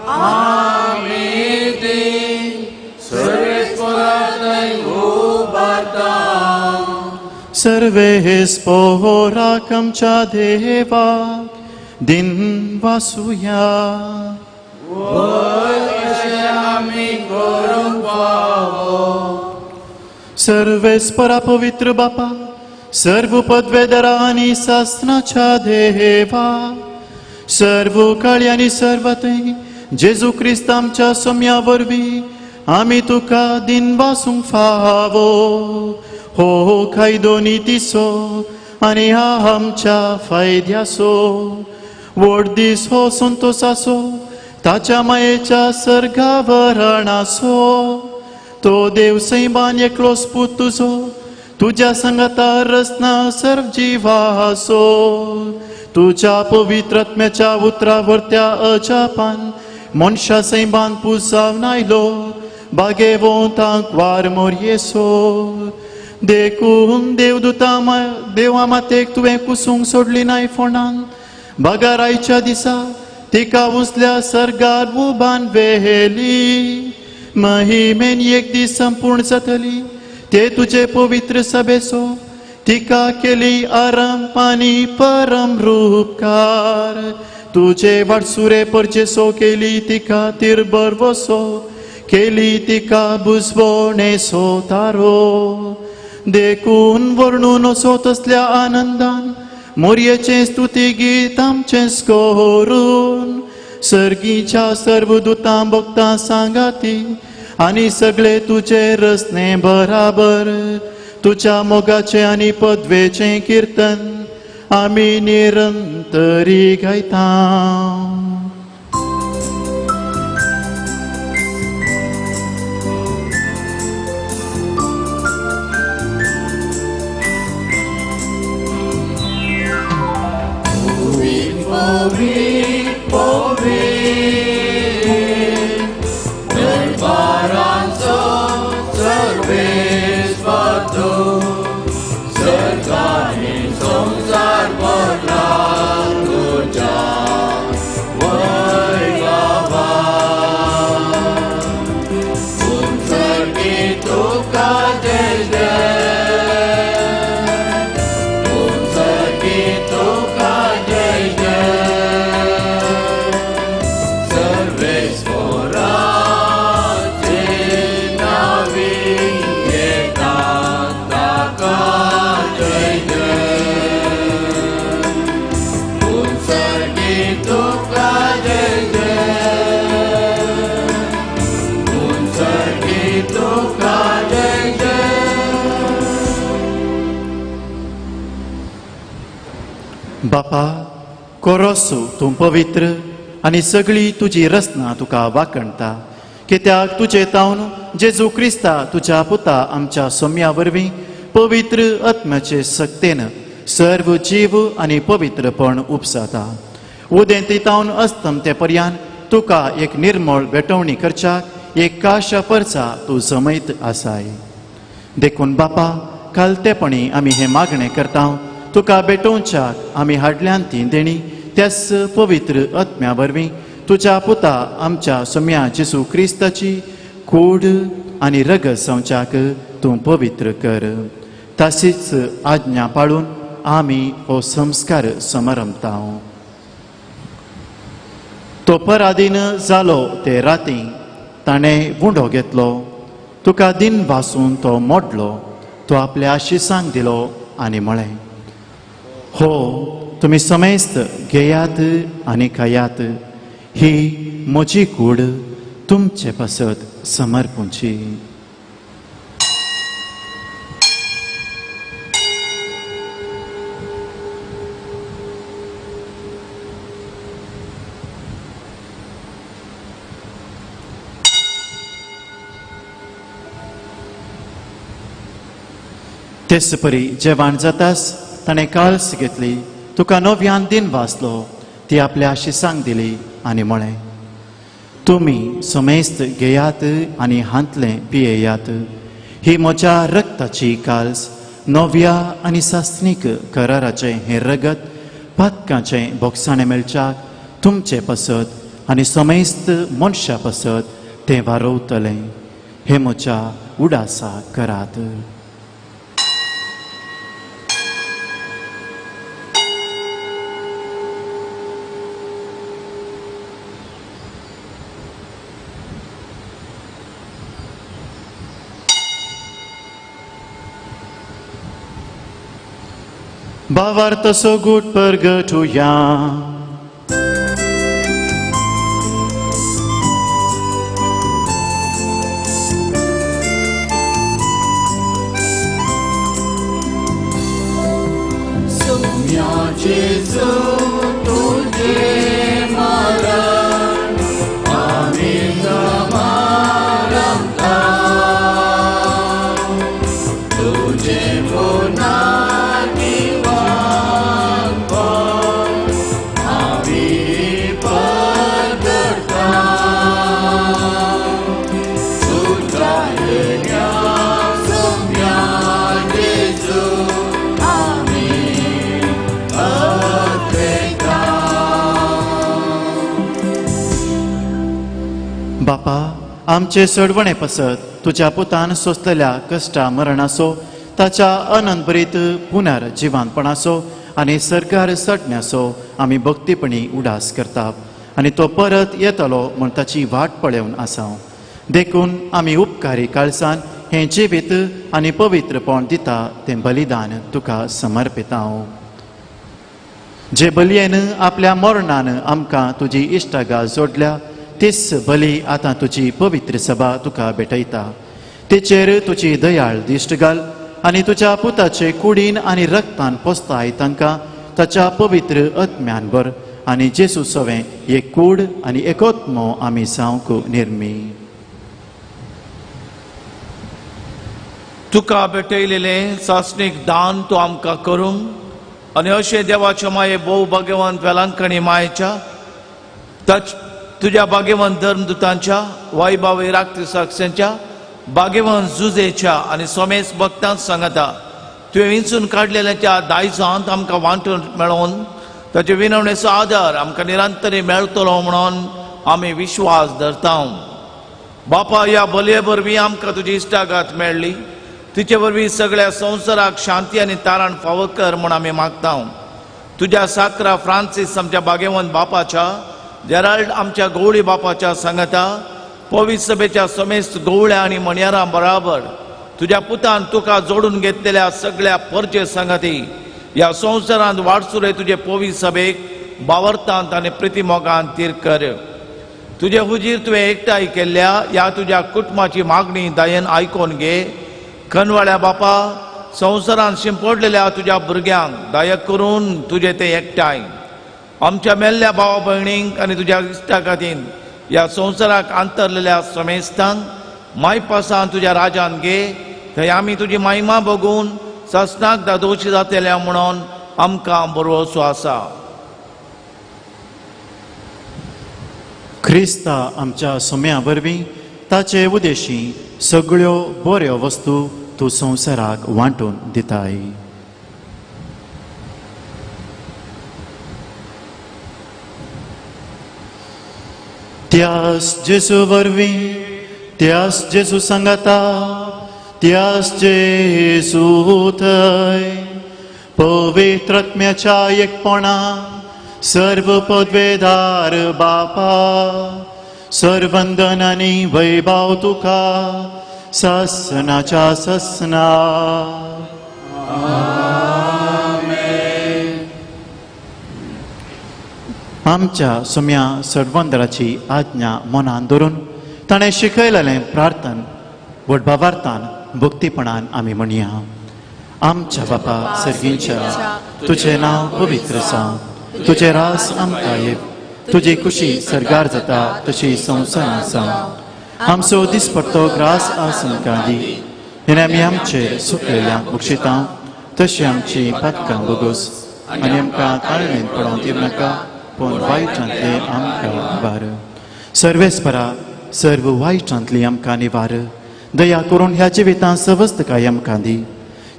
आमी ती सर्वेस्परा थंय उबारता. सर्वेस्पोराक आमच्या देवाक दिन वासुया. वय अशें आमी करूंक फावो. सर्वेस्परा पवित्र बापा, सर्व पदवेदरा आनी सासनाच्या देवा, सर्व काळी आनी सर्व थंय जेजू क्रिस्त आमच्या सोम्या वरवीं आमी तुका दिन वासूंक फावो. हो कायदो नितीचो आनी आमच्या फायद्याचो व्हड दीस हो संतोसाचो ताच्या मायेच्या सर्गावरणाचो. तो देव सैमान एकलोच पूत तुजो तुज्या सांगाता रचना सर्व जिवाचो. तुज्या पवित्र आत्म्याच्या उतरा वरत्या अजापान मनशा सैमान पुजावन आयलो बागेवंतांक वार मोरयेसो. देखून देवदूता देवा मातेक तुवें कुसूंक सोडली नाय फोंडान बागारायच्या दिसा तिका उंचल्या सर्गार उबान व्हेली. महिमेन एक दीस संपूर्ण जातली ते तुजे पवित्र सभेचो तिका केली आराम आनी परम रूपकार. तुजे वाटसुरे परजेसो केली तिका तिरबर वसो केली तिका बुजवणेसो तारो. देखून वर्णून असो तसल्या आनंदान मोरयेचें स्तुती गीत आमचें करून सर्गीच्या सर्व दुतां भक्तां सांगाती आनी सगळे तुजे रचने बराबर तुज्या मोगाचें आनी पदवेचें किर्तन आमी निरंतरी गायता. Povi, povi, बापा, कोरोसो तूं पवित्र आनी सगळी तुजी रचना तुका वाकणता, कित्याक तुजे तावन जेजू क्रिस्ता तुज्या पुता आमच्या सोम्या वरवीं पवित्र आत्म्याचे सक्तेन सर्व जीव आनी पवित्रपण उपसाता. उदेंती तावन अस्तमते पर्यान तुका एक निर्मळ भेटवणी करच्याक एक काशा परचा तूं जमयत आसाय. देखून बापा, खालतेपणी आमी हें मागणें करता, तुका भेटोवच्याक आमी हाडल्यान ती देणी त्याच पवित्र आत्म्या वरवीं तुज्या पुता आमच्या सोम्या जेजू क्रिस्ताची कूड आनी रगत जावच्याक तूं पवित्र कर. तशीच आज्ञा पाळून आमी हो संस्कार समारंभता. तो पराधीन जालो ते राती ताणें उंडो घेतलो, तुका दिन भासून तो मोडलो, तो आपल्या आशिसांक दिलो आनी म्हळें, हो तुमी समेस्त घेयात आनी खायात, ही म्हजी कूड तुमचे पासत समर्पूची. तेच परी जेवण जातास ताणें काळस घेतली, तुका नव्यान दिन वाचलो, ती आपल्या आशिसांक दिली आनी म्हळें, तुमी समेस्त घेयात आनी हांतलें पियेयात, ही म्हज्या रक्ताची काल्स, नव्या आनी सासणीक कराराचें हें रगत पातकाचें बोगसाणें मेळच्याक तुमचे पासत आनी समेस्त मनशा पासत तें वारोवतलें. हें म्हज्या उडासा करात. भावार्थ सोगूट परगटुया. सोम्या जेजू तुझे मरण आमी समारंभता, तुझे पुनर्जीवनपण आमी परगटता, तुझ्या येण्या सोम्या जेजू आमी अद्वैता. बापा, आमचे सोडवणे पासत तुज्या पुतान सोंसलेल्या कश्टा मरणाचो, ताच्या अनंतभरीत पुनर्जिवानपणाचो आनी सरकार चडण्याचो आमी भक्तीपणी उडास करतात आनी तो परत येतलो म्हूण ताची वाट पळोवन आसा. देखून आमी उपकारी काळसान हें जिवीत आनी पवित्रपण दिता तें बलिदान तुका समर्पिता. जे बलयेन आपल्या मरणान आमकां तुजी इश्टागा जोडल्या तीच बली आतां तुजी पवित्र सभा तुका भेटयता. तेचेर तुजी दयाळ दिश्ट घाल आनी तुज्या पुताचे कुडीन आनी रक्तान पोसताय तांकां ताच्या पवित्र आत्म्यान भर आनी जेजू सवें एक कूड आनी एकोत्मो आमी जावंक निर्मी. तुका भेटयलेलें सासणीक दान तूं आमकां करूंक आनी अशें देवाच्या माये भोव भाग्यवंत वेलांकणी मायेच्या ताच तुज्या भाग्यवंत धर्मदुतांच्या वायबावे राखती साक्षांच्या भाग्यवंत जुजेच्या आनी सोमेस भक्तांक सांगता तुवें विंचून काडलेल्या त्या दायजांत आमकां वांटून मेळोवन ताचे विनवणेचो आदार आमकां निरंतरी मेळटलो म्हणून आमी विश्वास धरता. बापा, ह्या बलये वरवीं आमकां तुजी इश्टागात मेळ्ळी, तिचे वरवीं सगळ्या संवसाराक शांती आनी तारण फावो कर म्हूण आमी मागता. तुज्या साक्रा फ्रांसीस आमच्या भाग्यवंत बापाच्या, जेराल्ड आमच्या गवळी बापाच्या सांगता, पवित्र सभेच्या समेस्त गवळ्या आनी मणयारां बराबर तुज्या पुतान तुका जोडून घेतलेल्या सगळ्या परजे सांगाती ह्या संवसारांत वाडसुरे तुजे पवित्र सभेक बावरतांत आनी प्रितीमोगान तीर कर. तुजे हुजीर तुवें एकठांय केल्ल्या ह्या तुज्या कुटुंबाची मागणी दयेन आयकोन घे. कनवाळ्या बापा, संवसारान शिंपडलेल्या तुज्या भुरग्यांक दायक करून तुजे ते एकठांय आमच्या मेल्ल्या भावा भयणींक आनी तुज्या इश्टा खातीर ह्या संवसाराक अंतरलेल्या समेस्तांक मायपासान तुज्या राजान घे थंय आमी तुजी महिमा बघून ससनाक दादोशी जातल्या म्हणून आमकां भरवसो आसा. क्रिस्ता आमच्या सोम्या वरवीं ताचे उदेशी सगळ्यो बऱ्यो वस्तू तूं संवसाराक वांटून दिताय. त्यास जेजू वरवीं, त्यास जेजू सांगाता, त्यास जेजू थंय पवित्र आत्म्याच्या एकपणा सर्व पदवेदार बापा सर्वंदन आनी वैभव तुका ससनाच्या ससना. आमच्या सोम्या सर्वंदराची आज्ञा मनान धरून ताणें शिकयलेलें प्रार्थन व्हड भावार्थान भक्तीपणान आमी म्हणया. आमच्या बापा सर्गींच्या, तुजें नांव पवित्र जावं, तुजें रास आमकां येव, तुजी खुशी सर्गार जाता तशी संवसारांत जावं. आमचो दिसपट्टो ग्रास आज आमकां दी, आनी आमी आमचेर सुकलेल्यांक बक्षिता तशी आमची पातकां भोगोस, आनी आमकां ताळमेन पडोवंक दिवं नाका, पूण वायटांतले आमकां निवार. सर्वेस्परा सर्व वायटांतली आमकां निवार, दया करून ह्या जिवितांत सवस्तकाय आमकां दी.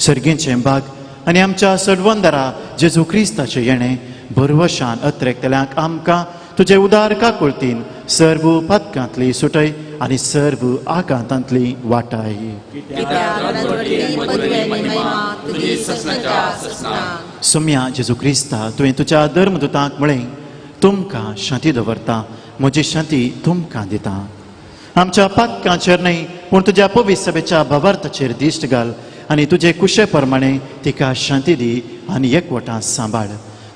सर्गींचें भाग आनी आमच्या सडवंदरा जेजू क्रिस्ताचें येणें भरवशान अत्रेकतल्यांक आमकां तुजे उदार काकुळतीन सर्व पातकांतली सुटय आनी सर्व आकांतांतली वाटाय. सोम्या जेजू क्रिस्ता, तुवें तुज्या धर्मदूतांक म्हळें, तुमकां शांती दवरता, म्हजी शांती तुमकां दिता. आमच्या पातकांचेर न्हय पूण तुज्या पवित्र सभेच्या भावार्थाचेर दिश्ट घाल आनी तुजे कुशे प्रमाणे तिका शांती दी आनी एकवटान सांबाळ.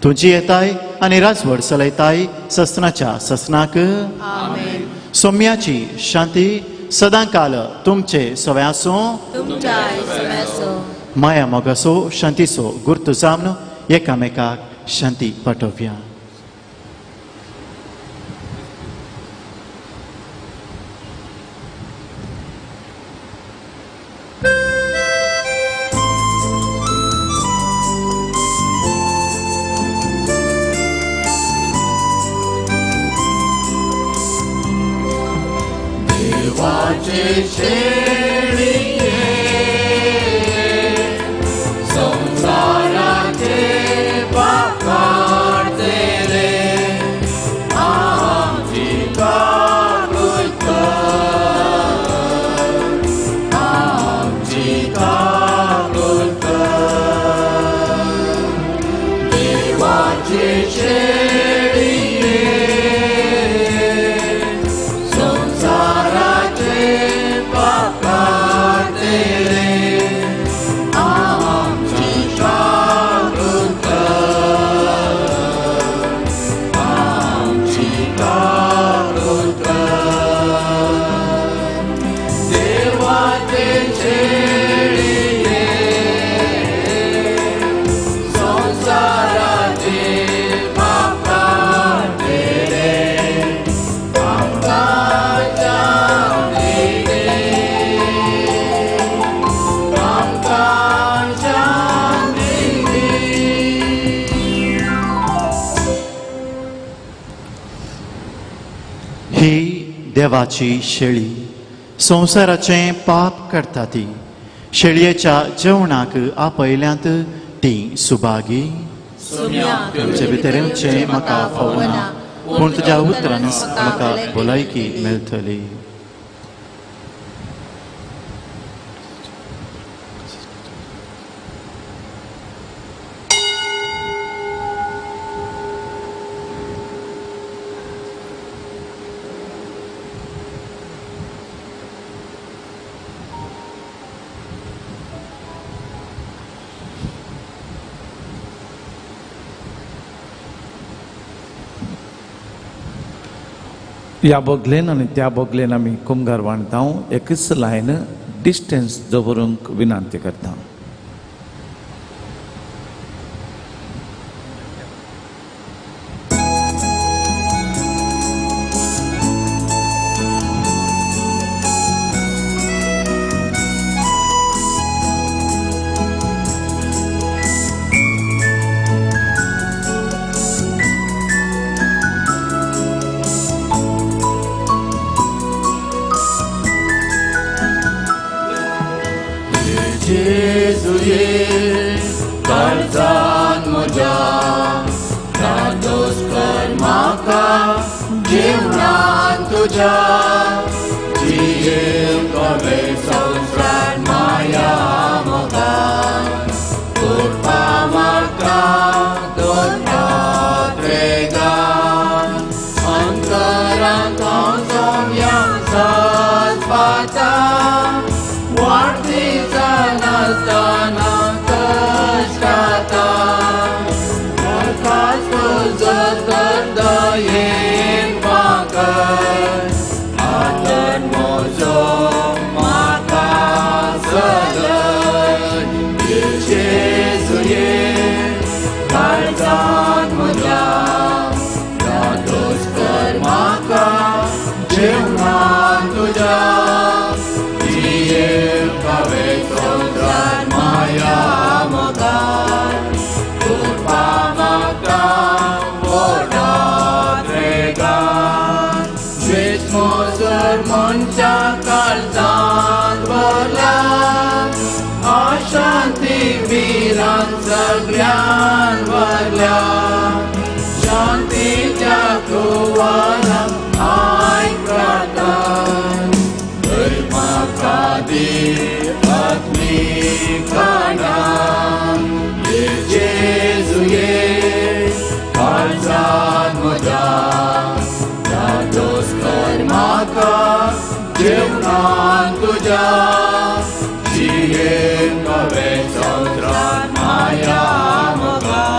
तुजी येताय आनी राजवड चलयताय ससनाच्या ससनाक. सोम्याची शांती सदांकाल तुमचे सवय आसूं. माया मोगासो शांतीचो गुर्तू जावन एकामेकाक शांती पाठोवया. देवाची शेळी संवसाराचें पाप करता ती शेळयेच्या जेवणाक आपयल्यांत ती सुभागी. तुमचे भितर येवचें म्हाका फावना, पूण तुज्या उतरानच म्हाका भलायकी मेळटली. ह्या बगलेन आनी त्या बगलेन आमी कुमगार बांदता, एकच लायन डिस्टन्स दवरूंक विनंती करता. तुझ्या जियेवंक हांवें संवसार माया मोगान कृपा मागता दोन त्रेगान अंतरांत हांव सोम्या सजपाता वाडती जानासतना कश्टाता म्हाका तुजो तर दयेन वाकर आदर म्हजो म्हाका चलय जेजू ये काळजांत म्हज्या धादोस कर म्हाका जेवणान तुज्या जियेवंक हांवें संवसार माया मोगान कृपा मागता व्हडा त्रेगान द्वेश मोसर मनशा काळजांत भरला अशांती भिरांत सगळ्यान भरल्या शांतीच्या कुवाराक आयक प्रार्थन थंय म्हाका दी आत्मीक खाणां ये जेजू ये काळजांत म्हज्या धादोस कर म्हाका जेवणान तुज्या जियेवंक हांवें संवसार माया मोगान.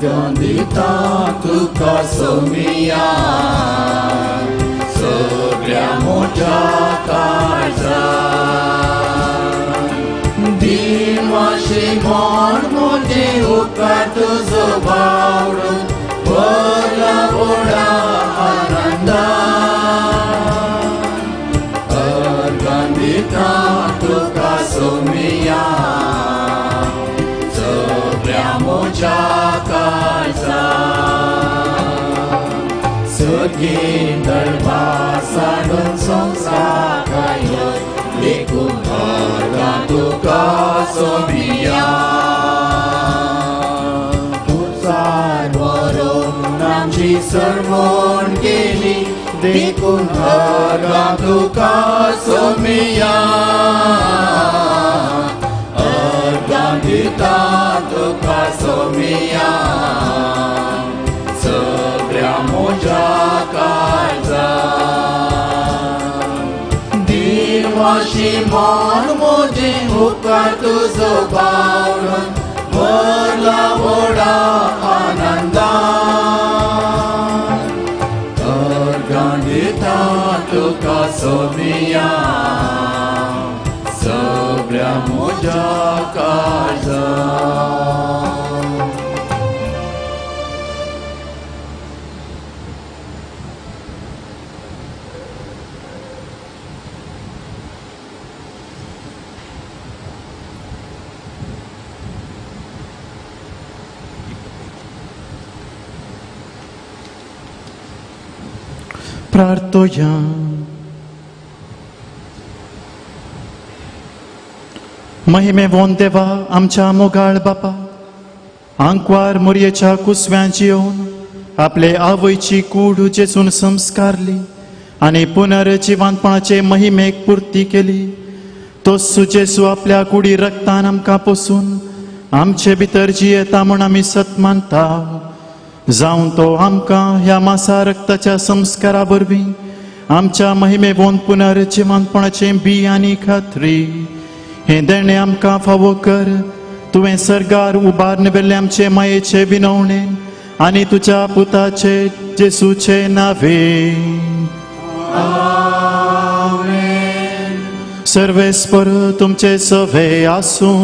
अर्घां दिता तुका सोमिया सगळ्या म्हज्या काळजान दिनवाशी म्हण म्हजें उपकार तुजो बावडून भरला व्हडा आनंदान अर्घां दिता तुका सोमिया सगळ्या म्हज्या काळजान सगळीं दळपां साडून संवसाराक आयलो देखून अर्घां तुका सोमिया उंचार व्हरून आमची सरवण केली देखून अर्घां तुका सोमिया अर्घां दिता तुका सोमिया सगळ्या म्हज्या काळजान दिनवाशी म्हण म्हजें उपकार तुजो बावडून भरला व्हडा आनंदान अर्घां दिता तुका सोमिया सगळ्या म्हज्या काळजान. प्रार्थोया. महिमे वोन देवा आमच्या मोगाळ बापा, आंकवार मोरयेच्या कुसव्यांची येवन आपले आवयची कूड जेसून संस्कारली आनी पुनर्जिवानपणाचे महिमेक पुर्ती केली. तो जेसू आपल्या कुडी रक्तान आमकां पोसून आमचे भितर जियेता म्हूण आमी सत मानता. जावन तो आमकां ह्या मासा रक्ताच्या संस्कारा वरवीं आमच्या महिमे वोन पुनर्जिवानपणाचें बी आनी खात्री हें देणें आमकां फावो कर. तुवें सर्गार उबारून व्हेल्ले आमचे मायेचे विनवणेन आनी तुज्या पुताचे जेसूचे नावे. सर्वेस्पर तुमचे सवे आसूं.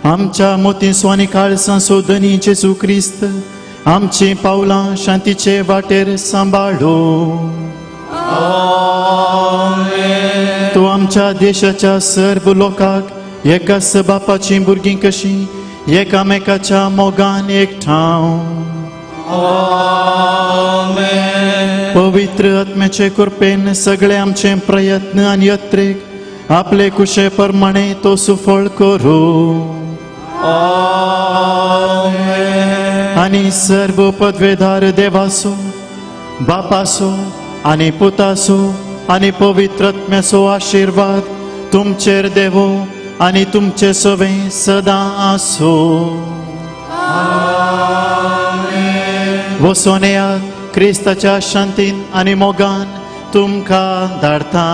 आमच्या मोतींसो आनी काळसांचो धनी जेजू क्रिस्त आमचीं पावलां शांतीचे वाटेर सांबाळो. तूं आमच्या देशाच्या सर्व लोकांक एकाच बापाचीं भुरगीं कशीं एकामेकाच्या मोगान एकठांव. पवित्र आत्म्याचे कृपेन सगळे आमचे प्रयत्न आनी यत्रेक आपले कुशे प्रमाणे तो सुफळ करूं. आनी सर्व पदवेदार देवासो बापासो आनी पुतासो आनी पवित्र आत्म्याचो आशिर्वाद तुमचेर देवो आनी तुमचे सवें सदां आसो. वसोन येयात क्रिस्ताच्या शांतीन आनी मोगान तुमकां धाडटा.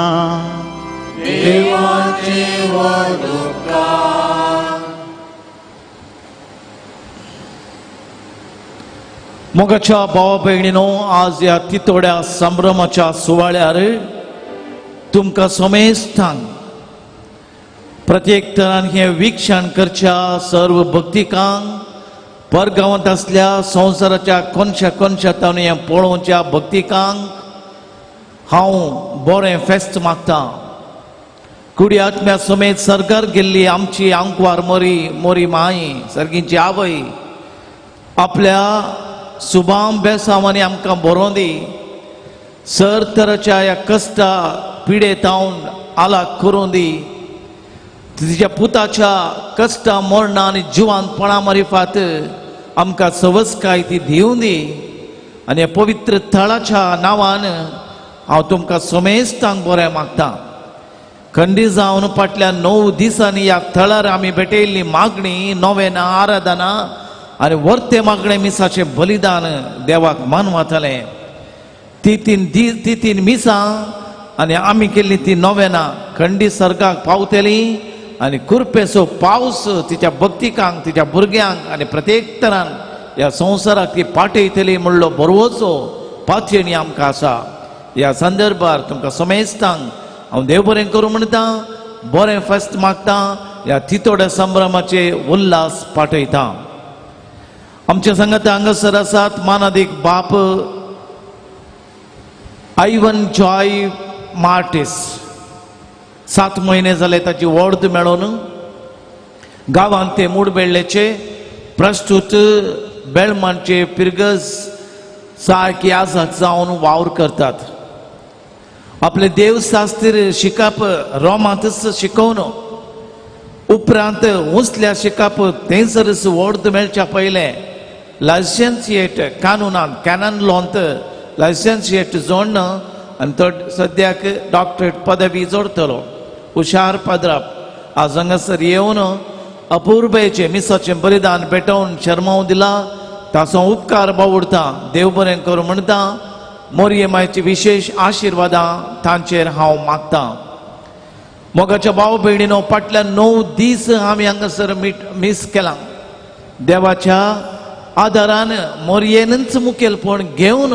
मोगाच्या भावा भयणीनो, आज ह्या तितोड्या संभ्रमाच्या सुवाळ्यार तुमकां समेस्तांक प्रत्येक तरान हें वीक्षण करच्या सर्व भक्तिकांक परगांवांत आसल्या संवसाराच्या कोनशा कोनशांत हें पळोवच्या भक्तिकांक हांव बरें फेस्त मागता. कुडी आत्म्या समेत सरकार गेल्ली आमची आंकवार मोरी मोरी माई सर्गींची आवय आपल्या सुबाम बेसांवांनी आमकां बरोवन दी. सर तराच्या ह्या कश्टा पिडेतावन आलाक करून दी. तिच्या पुताच्या कश्टा मरणा आनी जिवानपणा मारिफात आमकां सवसकाय ती दिवं दी. आनी ह्या पवित्र थळाच्या नांवान हांव तुमकां समेस्तांक बरें मागता. खंडी जावन फाटल्या 9 दिसांनी ह्या थळार आमी भेटयल्ली मागणी नोवेना आराधना आनी वर्ते मागणे मिसाचें बलिदान देवाक मानवतालें. ती तीन दीस ती तीन मिसां आनी आमी केल्ली ती नोवेना खंडी सर्गाक पावतली आनी कृपेचो पावस तिच्या भक्तिकांक, तिच्या भुरग्यांक आनी प्रत्येक तरान ह्या संवसाराक ती पाठयतली म्हणलो बरोवचो पातयेणी आमकां आसा. ह्या संदर्भार तुमकां समेस्तांक हांव देव बरें करूं म्हणटा, बरें फेस्त मागता, ह्या तितोड्या संभ्रमाचे उल्हास पाठयता. आमच्या संगत हांगासर आसात मानादीक बाप आयवन जॉय मार्टीस. 7 म्हयने जाले ताची वॉर्द मेळोन गांवांत ते मुडबेळ्ळेचे प्रस्तूत बेळमानचे पिरगज सारकी आजाद जावन वावर करतात. आपले देवशास्त्र शिकप रोमांतच शिकोवन उपरांत उंचल्या शिकप थंयसरच वॉर्द मेळच्या पयलें लायसन्सिएट कानुनांत कॅनन लॉंत लायसन्सिएट जोडण आनी तो सद्याक डॉक्टरेट पदवी जोडतलो. हुशार पदराप आज हांगासर येवन अपुर्बेचें मिसाचें बलिदान पेटोवन शर्माव दिला ताचो उपकार बावुडता. देव बरें करूं म्हणटा. मोरये मायची विशेश आशिर्वादां तांचेर हांव मागतां. मोगाच्या भाव भयणीनो, फाटल्या 9 दीस आमी हांगासर मीस केलां. देवाच्या आदारान मोरयेनच मुखेलपण घेवन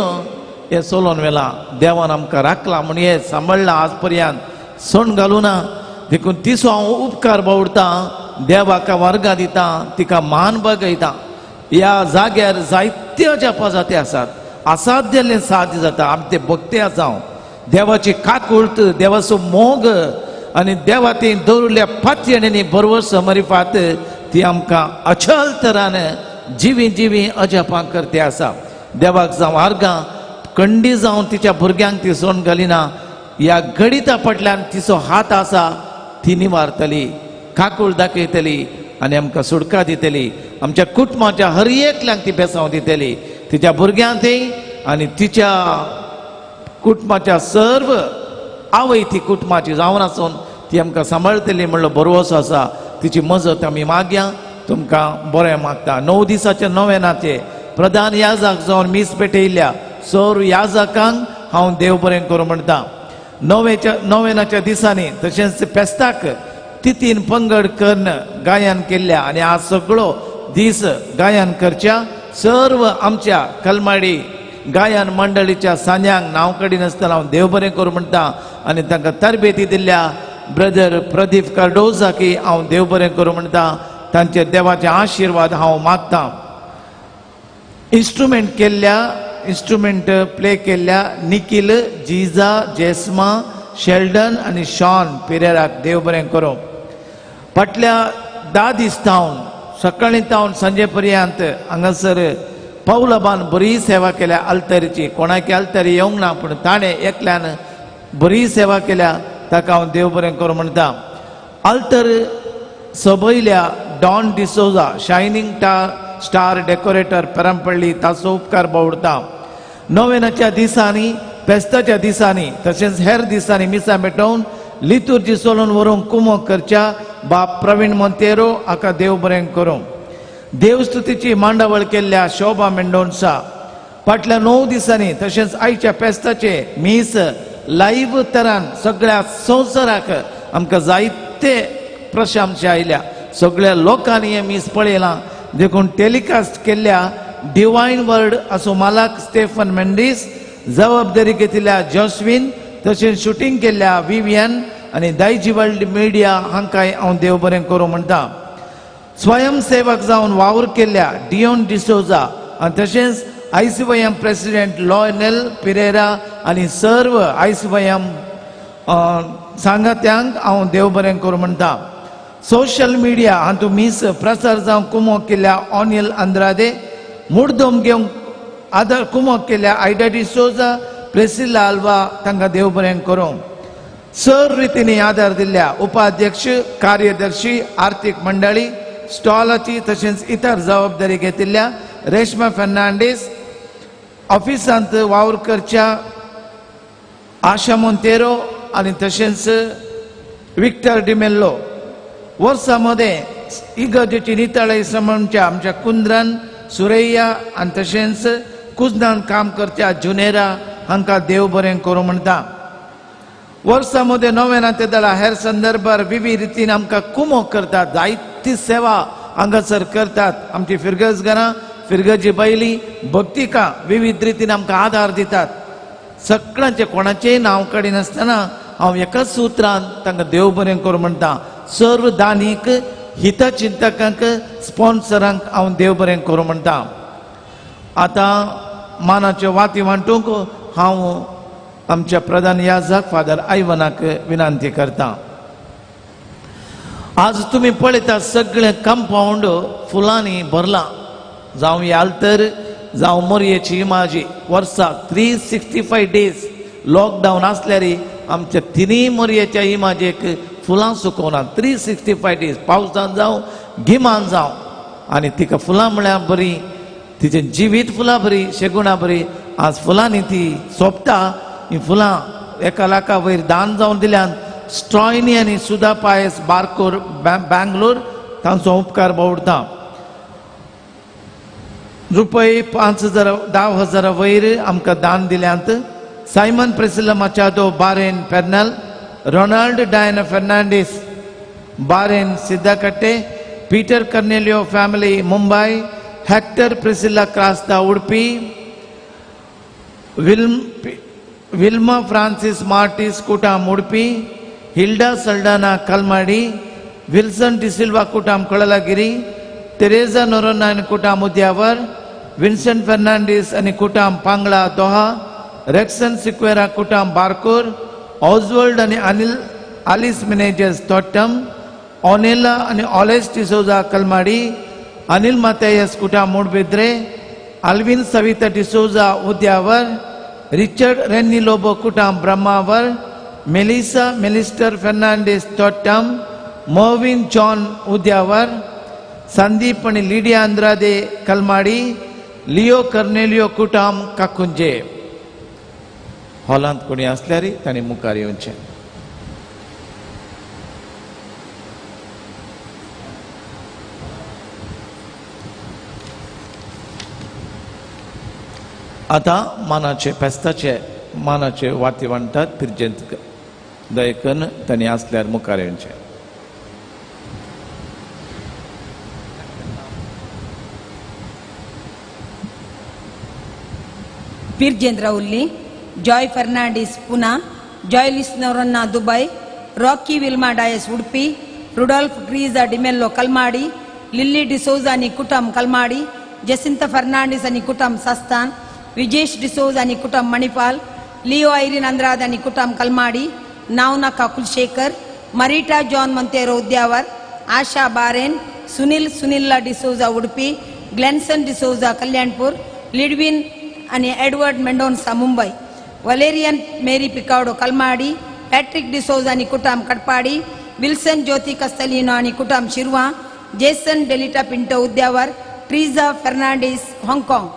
हें चलोवन व्हेलां. देवान आमकां राखलां म्हूण हें सांबाळ्ळां आज पर्यंत सण घालूना. देखून तिचो हांव उपकार बावडतां, देवाक वर्गां दिता, तिका मान बगयता. ह्या जाग्यार जायते अजापां जाते आसात, असाध्य साध्य जाता. आमी ते भक्ती आसा. देवाची काकुळट, देवाचो मोग आनी देवा ती दवरिल्ल्या पातयेंनी बरवस मरिफात ती आमकां अचल तरान जिवी जिवी अजापां करते आसा. देवाक जावं आर्गां कंडी जावन तिच्या भुरग्यांक ती सोण घालिना. ह्या गणिता फाटल्यान तिचो हात आसा, ती निवारतली, काकूळ दाखयतली आनी आमकां सुटका दितली. आमच्या कुटुंबाच्या हर एकल्यांक ती बेसांव दितली. तिच्या भुरग्यांक आनी तिच्या कुटुंबाच्या सर्व आवय ती कुटुंबाची जावन आसून ती आमकां सांबाळतली म्हणलो भरवसो आसा. तिची मजत आमी मागया. तुमकां बरें मागता. 9 दिसाचे नवेनाचे प्रधान याजक जावन मीस पेटयल्ल्या सर्व याजकांक हांव देव बरें करूं म्हणटा. नवेनाच्या दिसांनी तशेंच फेस्ताक तितीन पंगड करून गायन केल्ल्या आनी आज सगळो दीस गायन करच्या सर्व आमच्या कलमाडी गायन मंडळीच्या सांज्यांक नांव काडिनासतना हांव देव बरें करूं म्हणटा. आनी तांकां तरबेती दिल्ल्या ब्रदर प्रदीप कार्डोजाकी हांव देव बरें करूं म्हणटा. तांचे देवाचे आशिर्वाद हांव मागतां. इन्स्ट्रुमेंट केल्ल्या, इन्स्ट्रुमेंट प्ले केल्ल्या निखिल, जिजा, जेस्मा, शेल्डन आनी शॉन पिरेराक देव बरें करूं. फाटल्या 10 दीस तावन सकाळीं तावन सांजे पर्यंत हांगासर पावलाबान बरी सेवा केल्या आल्तरीची. कोणाकी आल्तरी येवंक ना पूण ताणें एकल्यान बरी सेवा केल्या, ताका हांव देव बरें करूं म्हणटा. आल्तर सबयल्या Don D'Souza shining star decorator Perampalli ताचो उपकार बावडता. नवेनाच्या दिसांनी, फेस्ताच्या दिसांनी तशेंच हेर दिसांनी मिसां पेटोवन लितुर्जी चलोवन व्हरूंक कुमोक करच्या बाप प्रवीण मोंतेरो हाका देव बरें करूं. देवस्तुतीची मांडावळ केल्ल्या शोभा मेंडोन्सा फाटल्या 9 दिसांनी तशेंच आयच्या फेस्ताचे मीस लायव्ह तरान सगळ्या संवसाराक आमकां जायते प्रशंसा आयल्या. सगळ्या लोकांनी हें मीस पळयलां. देखून टेलिकास्ट केल्ल्या डिवायन वर्ड असो मालक स्टेफन मेंडीस, जबाबदारी घेतिल्ल्या जॉस्विन, तशेंच शुटींग केल्ल्या विवियन आनी दायजी वर्ल्ड मिडिया हांकांय हांव देव बरें करूं म्हणटा. स्वयंसेवक जावन वावर केल्ल्या डियोन डिसोजा आनी तशेंच आयसीवायएम प्रेसिडेंट लॉयनेल पिरेरा आनी सर्व आयसीवायएम सांगात्यांक हांव देव बरें करूं म्हणटा. सोशल मिडिया हातूंत मीस प्रसार जावन कुमोक केल्ल्या ऑनिल आंद्रादे, मुडदम घेवंक आदार कुमोक केल्ल्या आयडा डिसोजा, प्रेसिला आल्वा तांकां देव बरें करूं. सर रितींनी आदार दिल्ल्या उपाध्यक्ष, कार्यदर्शी, आर्थीक मंडळी, स्टॉलाची तशेंच इतर जबाबदारी घेतिल्ल्या रेश्मा फर्नांडीस, ऑफिसांत वावर करच्या आशा मोंतेरो आनी तशेंच विक्टर डिमेल्लो. वर्सां मदें इगर्जेची नितळाई सांबाळच्या आमच्या कुंद्रन, सुरैया आनी तशेंच कुजनान काम करच्या जुनेरा हांकां देव बरें करूं म्हणटा. वर्सां मदें नोवेना ते दळा हेर संदर्भार विविध रितीन आमकां कुमोक करतात, जायती सेवा हांगासर करतात. आमची फिरगज घरां, फिरगजी बैली, भक्तिका विविध रितीन आमकां आदार दितात. सगळ्यांचे कोणाचेय नांव काडिनासतना हांव एकाच सूत्रान तांकां देव बरें करूं म्हणटा. सर्व दानीक, हितचिंतकांक, स्पॉन्सरांक हांव देव बरें करूं म्हणटा. आतां मानाच्यो वाती वांटूंक हांव आमच्या प्रधान याजक फादर आयवनाक विनंती करता. आज तुमी पळयता सगळें कंपावंड फुलांनी भरलां. जावं यालतर, जावं मोरयेची इमाजी, वर्साक 365 डेज लॉकडावन आसल्यार आमच्या तिनूय मोरयेच्या इमाजेक फुलां सुकोवना. 365 डेज, पावसान जावं गिमान जावं. आनी तिका फुलां म्हळ्यार बरी, तिचें जिवीत फुलां बरी, शेगुणा बरी. आज फुलांनी ती सोंपता. ही फुलां 1 लाखा वयर दान जावन दिल्यान स्ट्रॉयनी आनी सुदा पायस बारकोर बँगलोर तांचो उपकार बावडटा. रुपये 5,000 10,000 वयर आमकां दान दिल्यांत. Simon Priscilla Machado, Bahrain Pernal, Ronald Diana Fernandes, Bahrain Siddakatte, Peter Cornelio family Mumbai, Hector Priscilla Crasta Udupi, Wilma Francis Martis Kutam Udupi, Hilda Saldanha Kalmadi, Wilson D'Silva Kutam Kolalagiri, Teresa Noronha आनी कुटाम उद्यावर, विन्संट फर्नांडीस आनी कुटाम पांगळा दोहा, रेक्सन सिक्वेरा कुटाम बारकोर, ऑजवर्ल्ड आनी अनिल आलिस मिनेजस तोट्टम, ऑनेला आनी ऑलेस D'Souza Kalmadi, Anil Mathias कुटाम Moodbidri, Alvin Savita D'Souza Udyavar, Richard Renny Lobo Kutam Brahmavar, Melissa Melister Fernandes Thottam, Movin John Udyavar, Sandeep आनी Lydia अंद्रादे Kalmadi, Leo कर्नेलियो कुटाम काकुंजे. हॉलांत कोणी आसल्यार तांणी मुखार येवचें. आतां मानाचे फेस्ताचे मानाचे वाती वांट्टात. पिरजेंत दयकन तांणी आसल्यार मुखार येवचें. Pirjendra Ulli, Joy Fernandes Pune, Joy Noronha Dubai, Rocky Wilma Dias Udupi, Rudolph Griza D'Mello Kalmadi, Lily D'Souza आणि कुटुंब कलमाडी, जसिंता फर्नांडीस आणि कुटुंब सस्तान, विजेश डिसोजा आणि कुटुंब मणिपाल, लिओ ऐरिन अंद्राद आणि कुटुंब कलमाडी, नावनाका कुलशेखर, मरीटा जॉन मंतेरो उद्यावर, आशा बारेन, सुनील सुनीला डिसोजा उडपी, ग्लॅन्सन डिसोजा कल्याणपूर, लिडविन आणि Edward Mendonca Mumbai, Valerian Mary Picado Kalmadi, Patrick D'Souza आणि कुटुंब कटपाडी, विल्सन ज्योती कस्तलिनो आणि कुटुंब Shirva, Jason Delita Pinto Udyavar, Triza Fernandes Hong Kong,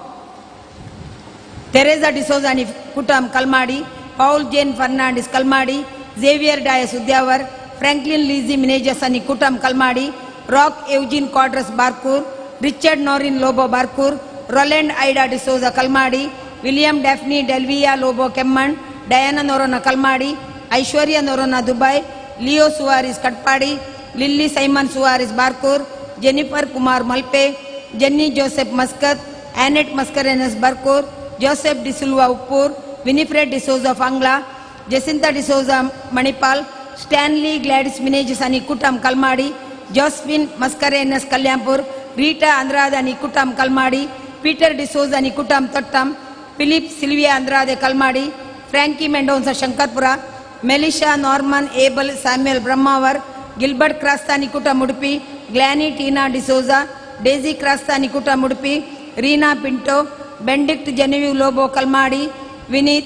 Teresa D'Souza आणि कुटुंब Kalmadi, Paul Jane Fernandes Kalmadi, Xavier Dias Udyavar, Franklin Lizzy Menezes आणि कुटुंब Kalmadi, Rock Eugene Quadros Barkur, Richard Norin Lobo Barkur, Roland Ida D'Souza Kalmadi, William Daphne Delvia Lobo Kemman, Diana Noronha Kalmadi, Aishwarya Noronha Dubai, Leo Soares Katpadi, Lily Simon Soares Barkur, Jennifer Kumar Malpe, Jenny Joseph Muscat, Annette Mascarenhas Barkur, Joseph D'Silva Uppur, Winifred D'Souza Pangla, Jacinta D'Souza Manipal, Stanley Gladys Menezes आणि कुटुंब Kalmadi, Josephine Mascarenhas Kalyanpur, Rita अंद्राद आणि कुटुंब Kalmadi, Peter D'Souza आणि कुटुंब Thottam, Philip Sylvia Andrade Kalmadi, Frankie Mendonca Shankarpura, Melisha Norman Abel Samuel Brahmavar, Gilbert Crasta आणि कुटुंब उडपी, ग्लॅनी टीना D'Souza, Daisy Crasta आणि कुटुंब Udupi, Reena Pinto, Benedict Genevieve Lobo Kalmadi, Vineet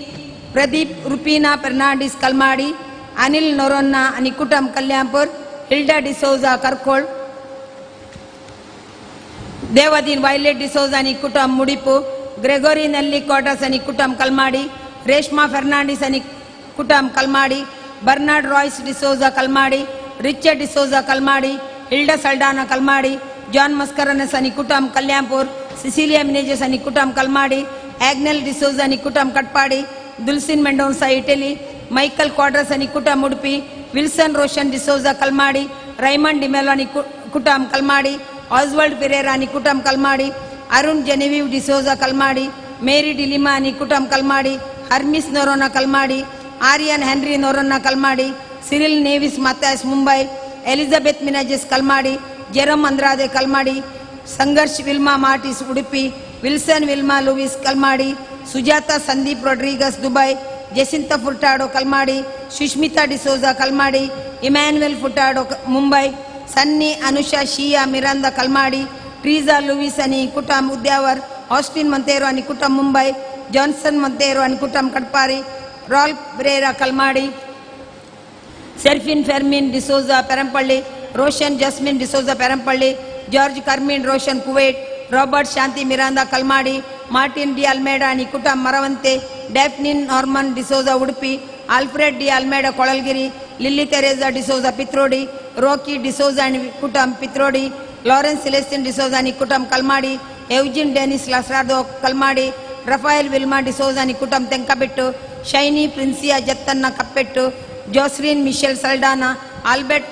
Pradeep Rupina Fernandes Kalmadi, Anil Noronha आणि कुटुंब Kalyanpur, Hilda D'Souza करकोळ, Devadin violet D'Souza आणि कुटुंब मुडिपू, Gregory नेल्ली quarters आणि कुटुंब कलमाडी, रेश्मा फर्नांडिस आणि कुटुंब Kalmadi, Bernard Royce D'Souza Kalmadi, Richard D'Souza Kalmadi, Hilda Saldanha Kalmadi, John Mascarenhas आणि कुटुंब कल्याणपूर, सिसिलिया मिनेजेस आणि कुटुंब कलमाडी, ॲग्नेल डिसोजा आणि कुटुंब Katpadi, Dulcin Mendonca Italy, Michael Quadros ani Kutam Udupi, Wilson Roshan D'Souza Kalmadi, Raymond D'Mello ani Kutam Kalmadi, Oswald Pereira ani Kutam Kalmadi, Arun Genevieve D'Souza Kalmadi, Mary D'Lima ani Kutam Kalmadi, Hermes Noronha Kalmadi, Aryan Henry Noronha Kalmadi, Cyril Nevis Mathias Mumbai, Elizabeth Menezes Kalmadi, Jerome Andrade Kalmadi, Sangharsh Wilma Martis Udupi, Wilson Wilma Louis Kalmadi, Sujatha Sandeep Rodrigues Dubai, Jacintha Furtado Kalmadi, Sushmita D'Souza Kalmadi, Emmanuel Furtado Mumbai, Sunny Anusha Shiya Miranda Kalmadi, Treesa Louis ani Kutam Udyavar, Austin Monteiro ani Kutam Mumbai, Johnson Monteiro ani Kutam Katpadi, Ralph Pereira Kalmadi, Serfin Fermin D'Souza Perampalli, Roshan Jasmine D'Souza Perampalli, George Karmin Roshan Kuwait, Robert Shanti Miranda Kalmadi, Martin D Almeida ani Kutam Maravanthe, Daphne Norman D'Souza Udupi, Alfred D Almeida Kolalgiri, Lily Teresa D'Souza Pitrodi, Rocky D'Souza ani Kutam Pitrodi, Lawrence Celestine D'Souza ani Kutam Kalmadi, Eugene Dennis Lasrado Kalmadi, Raphael Wilma D'Souza ani Kutam Tenkabittu, Shiny Princia Jattanna Kappettu, Jocelyn Michelle Saldanha, Albert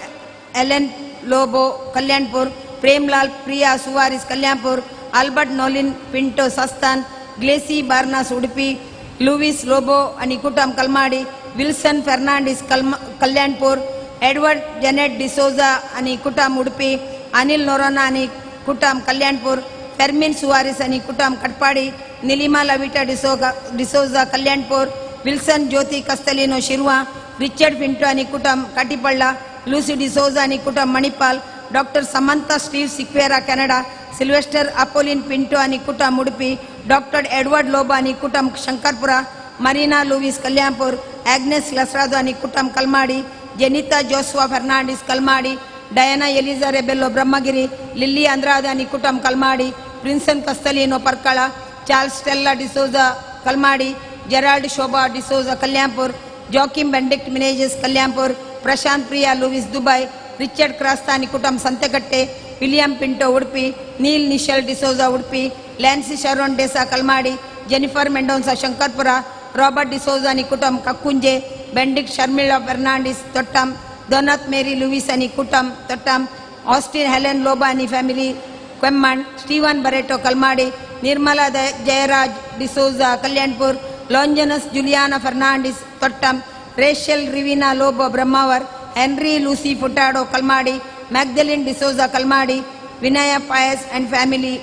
Allen Lobo Kalyanpur, Premlal Priya Soares Kalyanpur, Albert Nolin Pinto Sasthan, Glacy Barnas Udupi, Louis Lobo ani Kutam Kalmadi, Wilson Fernandes Kalyanpur, Edward Janet D'Souza ani Kutam Udupi, Anil Noronha ani Kutam Kalyanpur, Fermin Soares ani Kutam Katpadi, Nilima Lavita D'Souza Kalyanpur, Wilson Jyothi Castelino Shirva, Richard Pinto ani Kutam Katipalla, Lucy D'Souza ani Kutam Manipal, Doctor Samantha Steve Sequeira Canada, Sylvester Apolline Pinto ani Kutam Udupi, Doctor Edward Lobo ani Kutam Shankarpura, Marina Louis Kalyanpur, Agnes Lasrado ani Kutam Kalmadi, Jenitha Joshua Fernandes Kalmadi, Diana Eliza Rebello Brahmagiri, Lily Andrade ani Kutam Kalmadi, Prinson Castelino Parkala, Charles Stella D'Souza Kalmadi, Gerald Shobha D'Souza Kalyanpur, Joachim Benedict Menezes Kalyanpur, Prashant Priya Louis Dubai, Richard Crasta ani Kutam Santhekatte, William Pinto Udupi, Neil Nischal D'Souza Udupi, Lancy Sharon D'Sa Kalmadi, Jennifer Mendonca Shankarpura, Robert D'Souza ani Kutam Kakkunje, Benedict Sharmila Fernandes Thottam, Donath Mary Louis ani Kutam Thottam, Austin Helen Lobo ani family Quemman, Steven Barreto Kalmadi, Nirmala Jayaraj D'Souza Kalyanpur, Longinus Juliana Fernandes Thottam, Rachel Rivina Lobo Brahmavar, Henry Lucy Furtado Kalmadi, Magdalene D'Souza Kalmadi, Vinaya Pius and family,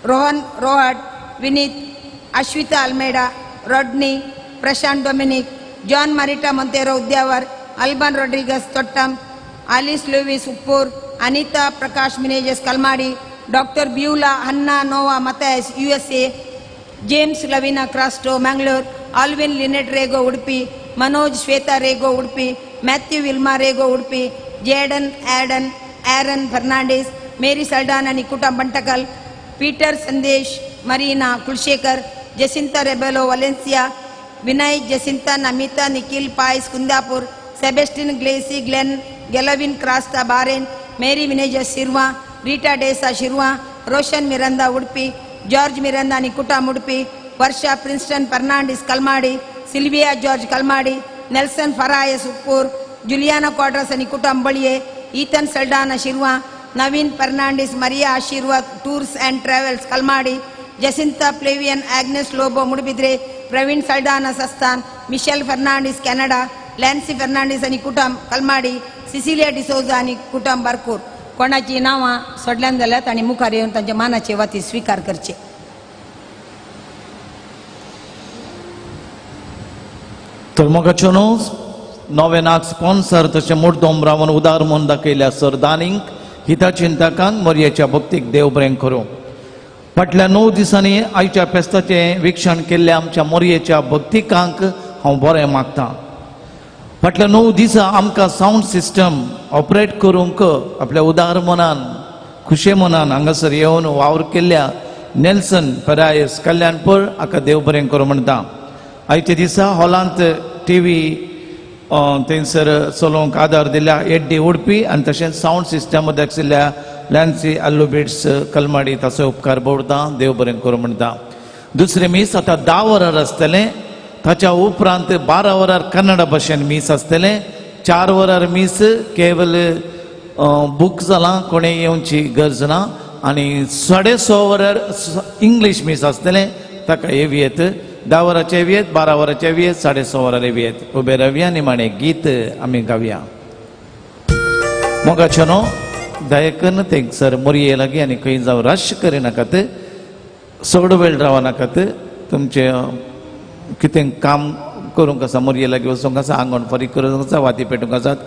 Rohan Rohad, Vineeth, Ashwitha Almeida, Rodney, Prashant Dominic, John Marita Monteiro Udyavar, Alban Rodrigues Thottam, Alice Louis Uppur, Anitha Prakash Menezes Kalmadi, Doctor Beulah Hannah Noah Mathias USA, James Lavina Crasto Mangalore, Alvin Lynette Rego Udupi, Manoj Shweta Rego Udupi, Matthew Wilma Rego Udupi, Jaden Aden Aaron Fernandes, Mary Saldanha ani Kutam Bantakal, Peter Sandesh Marina Kulashekar, Jacintha Rebello Valencia, Vinay Jacintha Namitha Nikhil Pius Kundapur, Sebastian Glacy Glenn Gelavin Crasta Bahrain, Mary Menezes Shirva, Rita D'Sa Shirva, Roshan Miranda Udupi, George Miranda ani Kutam Udupi, Varsha Princeton Fernandes Kalmadi, Sylvia George Kalmadi, Nelson Farias Uppur, Juliana Quadros ani Kutam Balye, Ethan Saldanha Shirva, Naveen Fernandes Maria Ashirvad tours and travels Kalmadi, Jacintha Flavian Agnes Lobo Moodbidri, Praveen Saldanha Sasthan, Michelle Fernandes Canada, Lancy Fernandes ani Kutam Kalmadi, Cecilia D'Souza ani Kutam Barkur. कोणाची नांवां सोडल्यान जाल्यार तांणी मुखार येवन तांच्या मानाचे वाती स्विकार करचे. तर मोगाच्यो न्हू नोवेनाक स्पॉन्सर तशें मुड्डोम रावन उदार म्हूण दाखयल्या सरदानींक हितचिंतकांक मोरयेच्या भक्तीक देव बरें करूं. फाटल्या 9 दिसांनी आयच्या फेस्ताचें विक्षण केल्ल्या आमच्या मोरयेच्या भक्तिकांक हांव बरें मागतां. फाटल्या 9 दिसां आमकां सावंड सिस्टम ऑपरेट करूंक आपल्या उदार मनान खुशे मनान हांगासर येवन वावर केल्ल्या नेल्सन परायस कल्याणपूर हाका देव बरें करूं म्हणटा. आयच्या दिसा हॉलांत टी व्ही थंयसर चलोवंक आदार दिल्या एड्डी उडपी आनी तशेंच सावंड सिस्टम आशिल्ल्या लॅन्सी आल्लुबिट्स कलमाडी ताचो उपकार बोडता देव बरें करूं म्हणटा. दुसरें मीस आतां 10 वरां आसतलें. ताच्या उपरांत 12 वरार कन्नड भाशेन मीस आसतलें. 4 वरार मीस केवल बूक जालां, कोणें येवची गरज ना. आनी 6:30 वरार इंग्लीश मीस आसतलें, ताका येवयेत. 10 वरांचे येवयेत, 12 वरांचे येवयेत, 6:30 वरार येवयेत. उबे रावया आनी माणे गीत आमी गावया. मोगाचें न्हू दया करून थंयसर मोरये लागीं आनी खंय जावं रश करिनाकात, चड वेळ रावनाकात. तुमचें कितें काम करूंक आसा, मोरये लागीं वचूंक आसा, आंगण फारीक करूंक आसा, वाती पेटूंक आसात,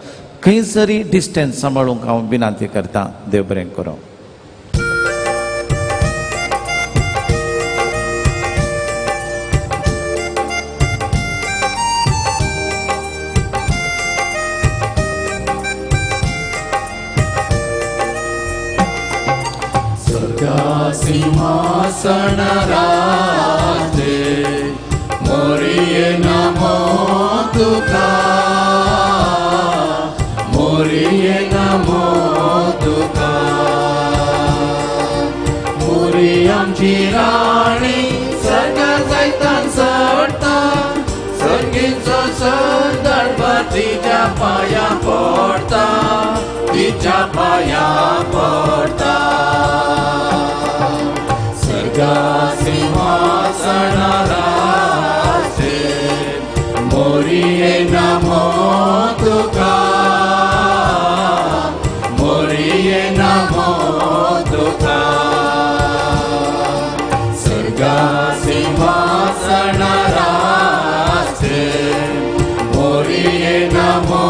खंयसरी डिस्टन्स सांबाळूंक हांव विनंती करतां. देव बरें करूं. सिंहासन राजे मोरिये नमो तुका, मोरिये नमो तुका. मोरी आमची राणी सर्गा जायतान चडटा, सर्गीचो सरदरबार तिच्या पांया पडटा, तिच्या पांया पडटा. सिंहासन राजे मोरिये नमो तुका, मोरिये नमो तुका. स्वर्गा सिंहासन राजे मोरिये नमो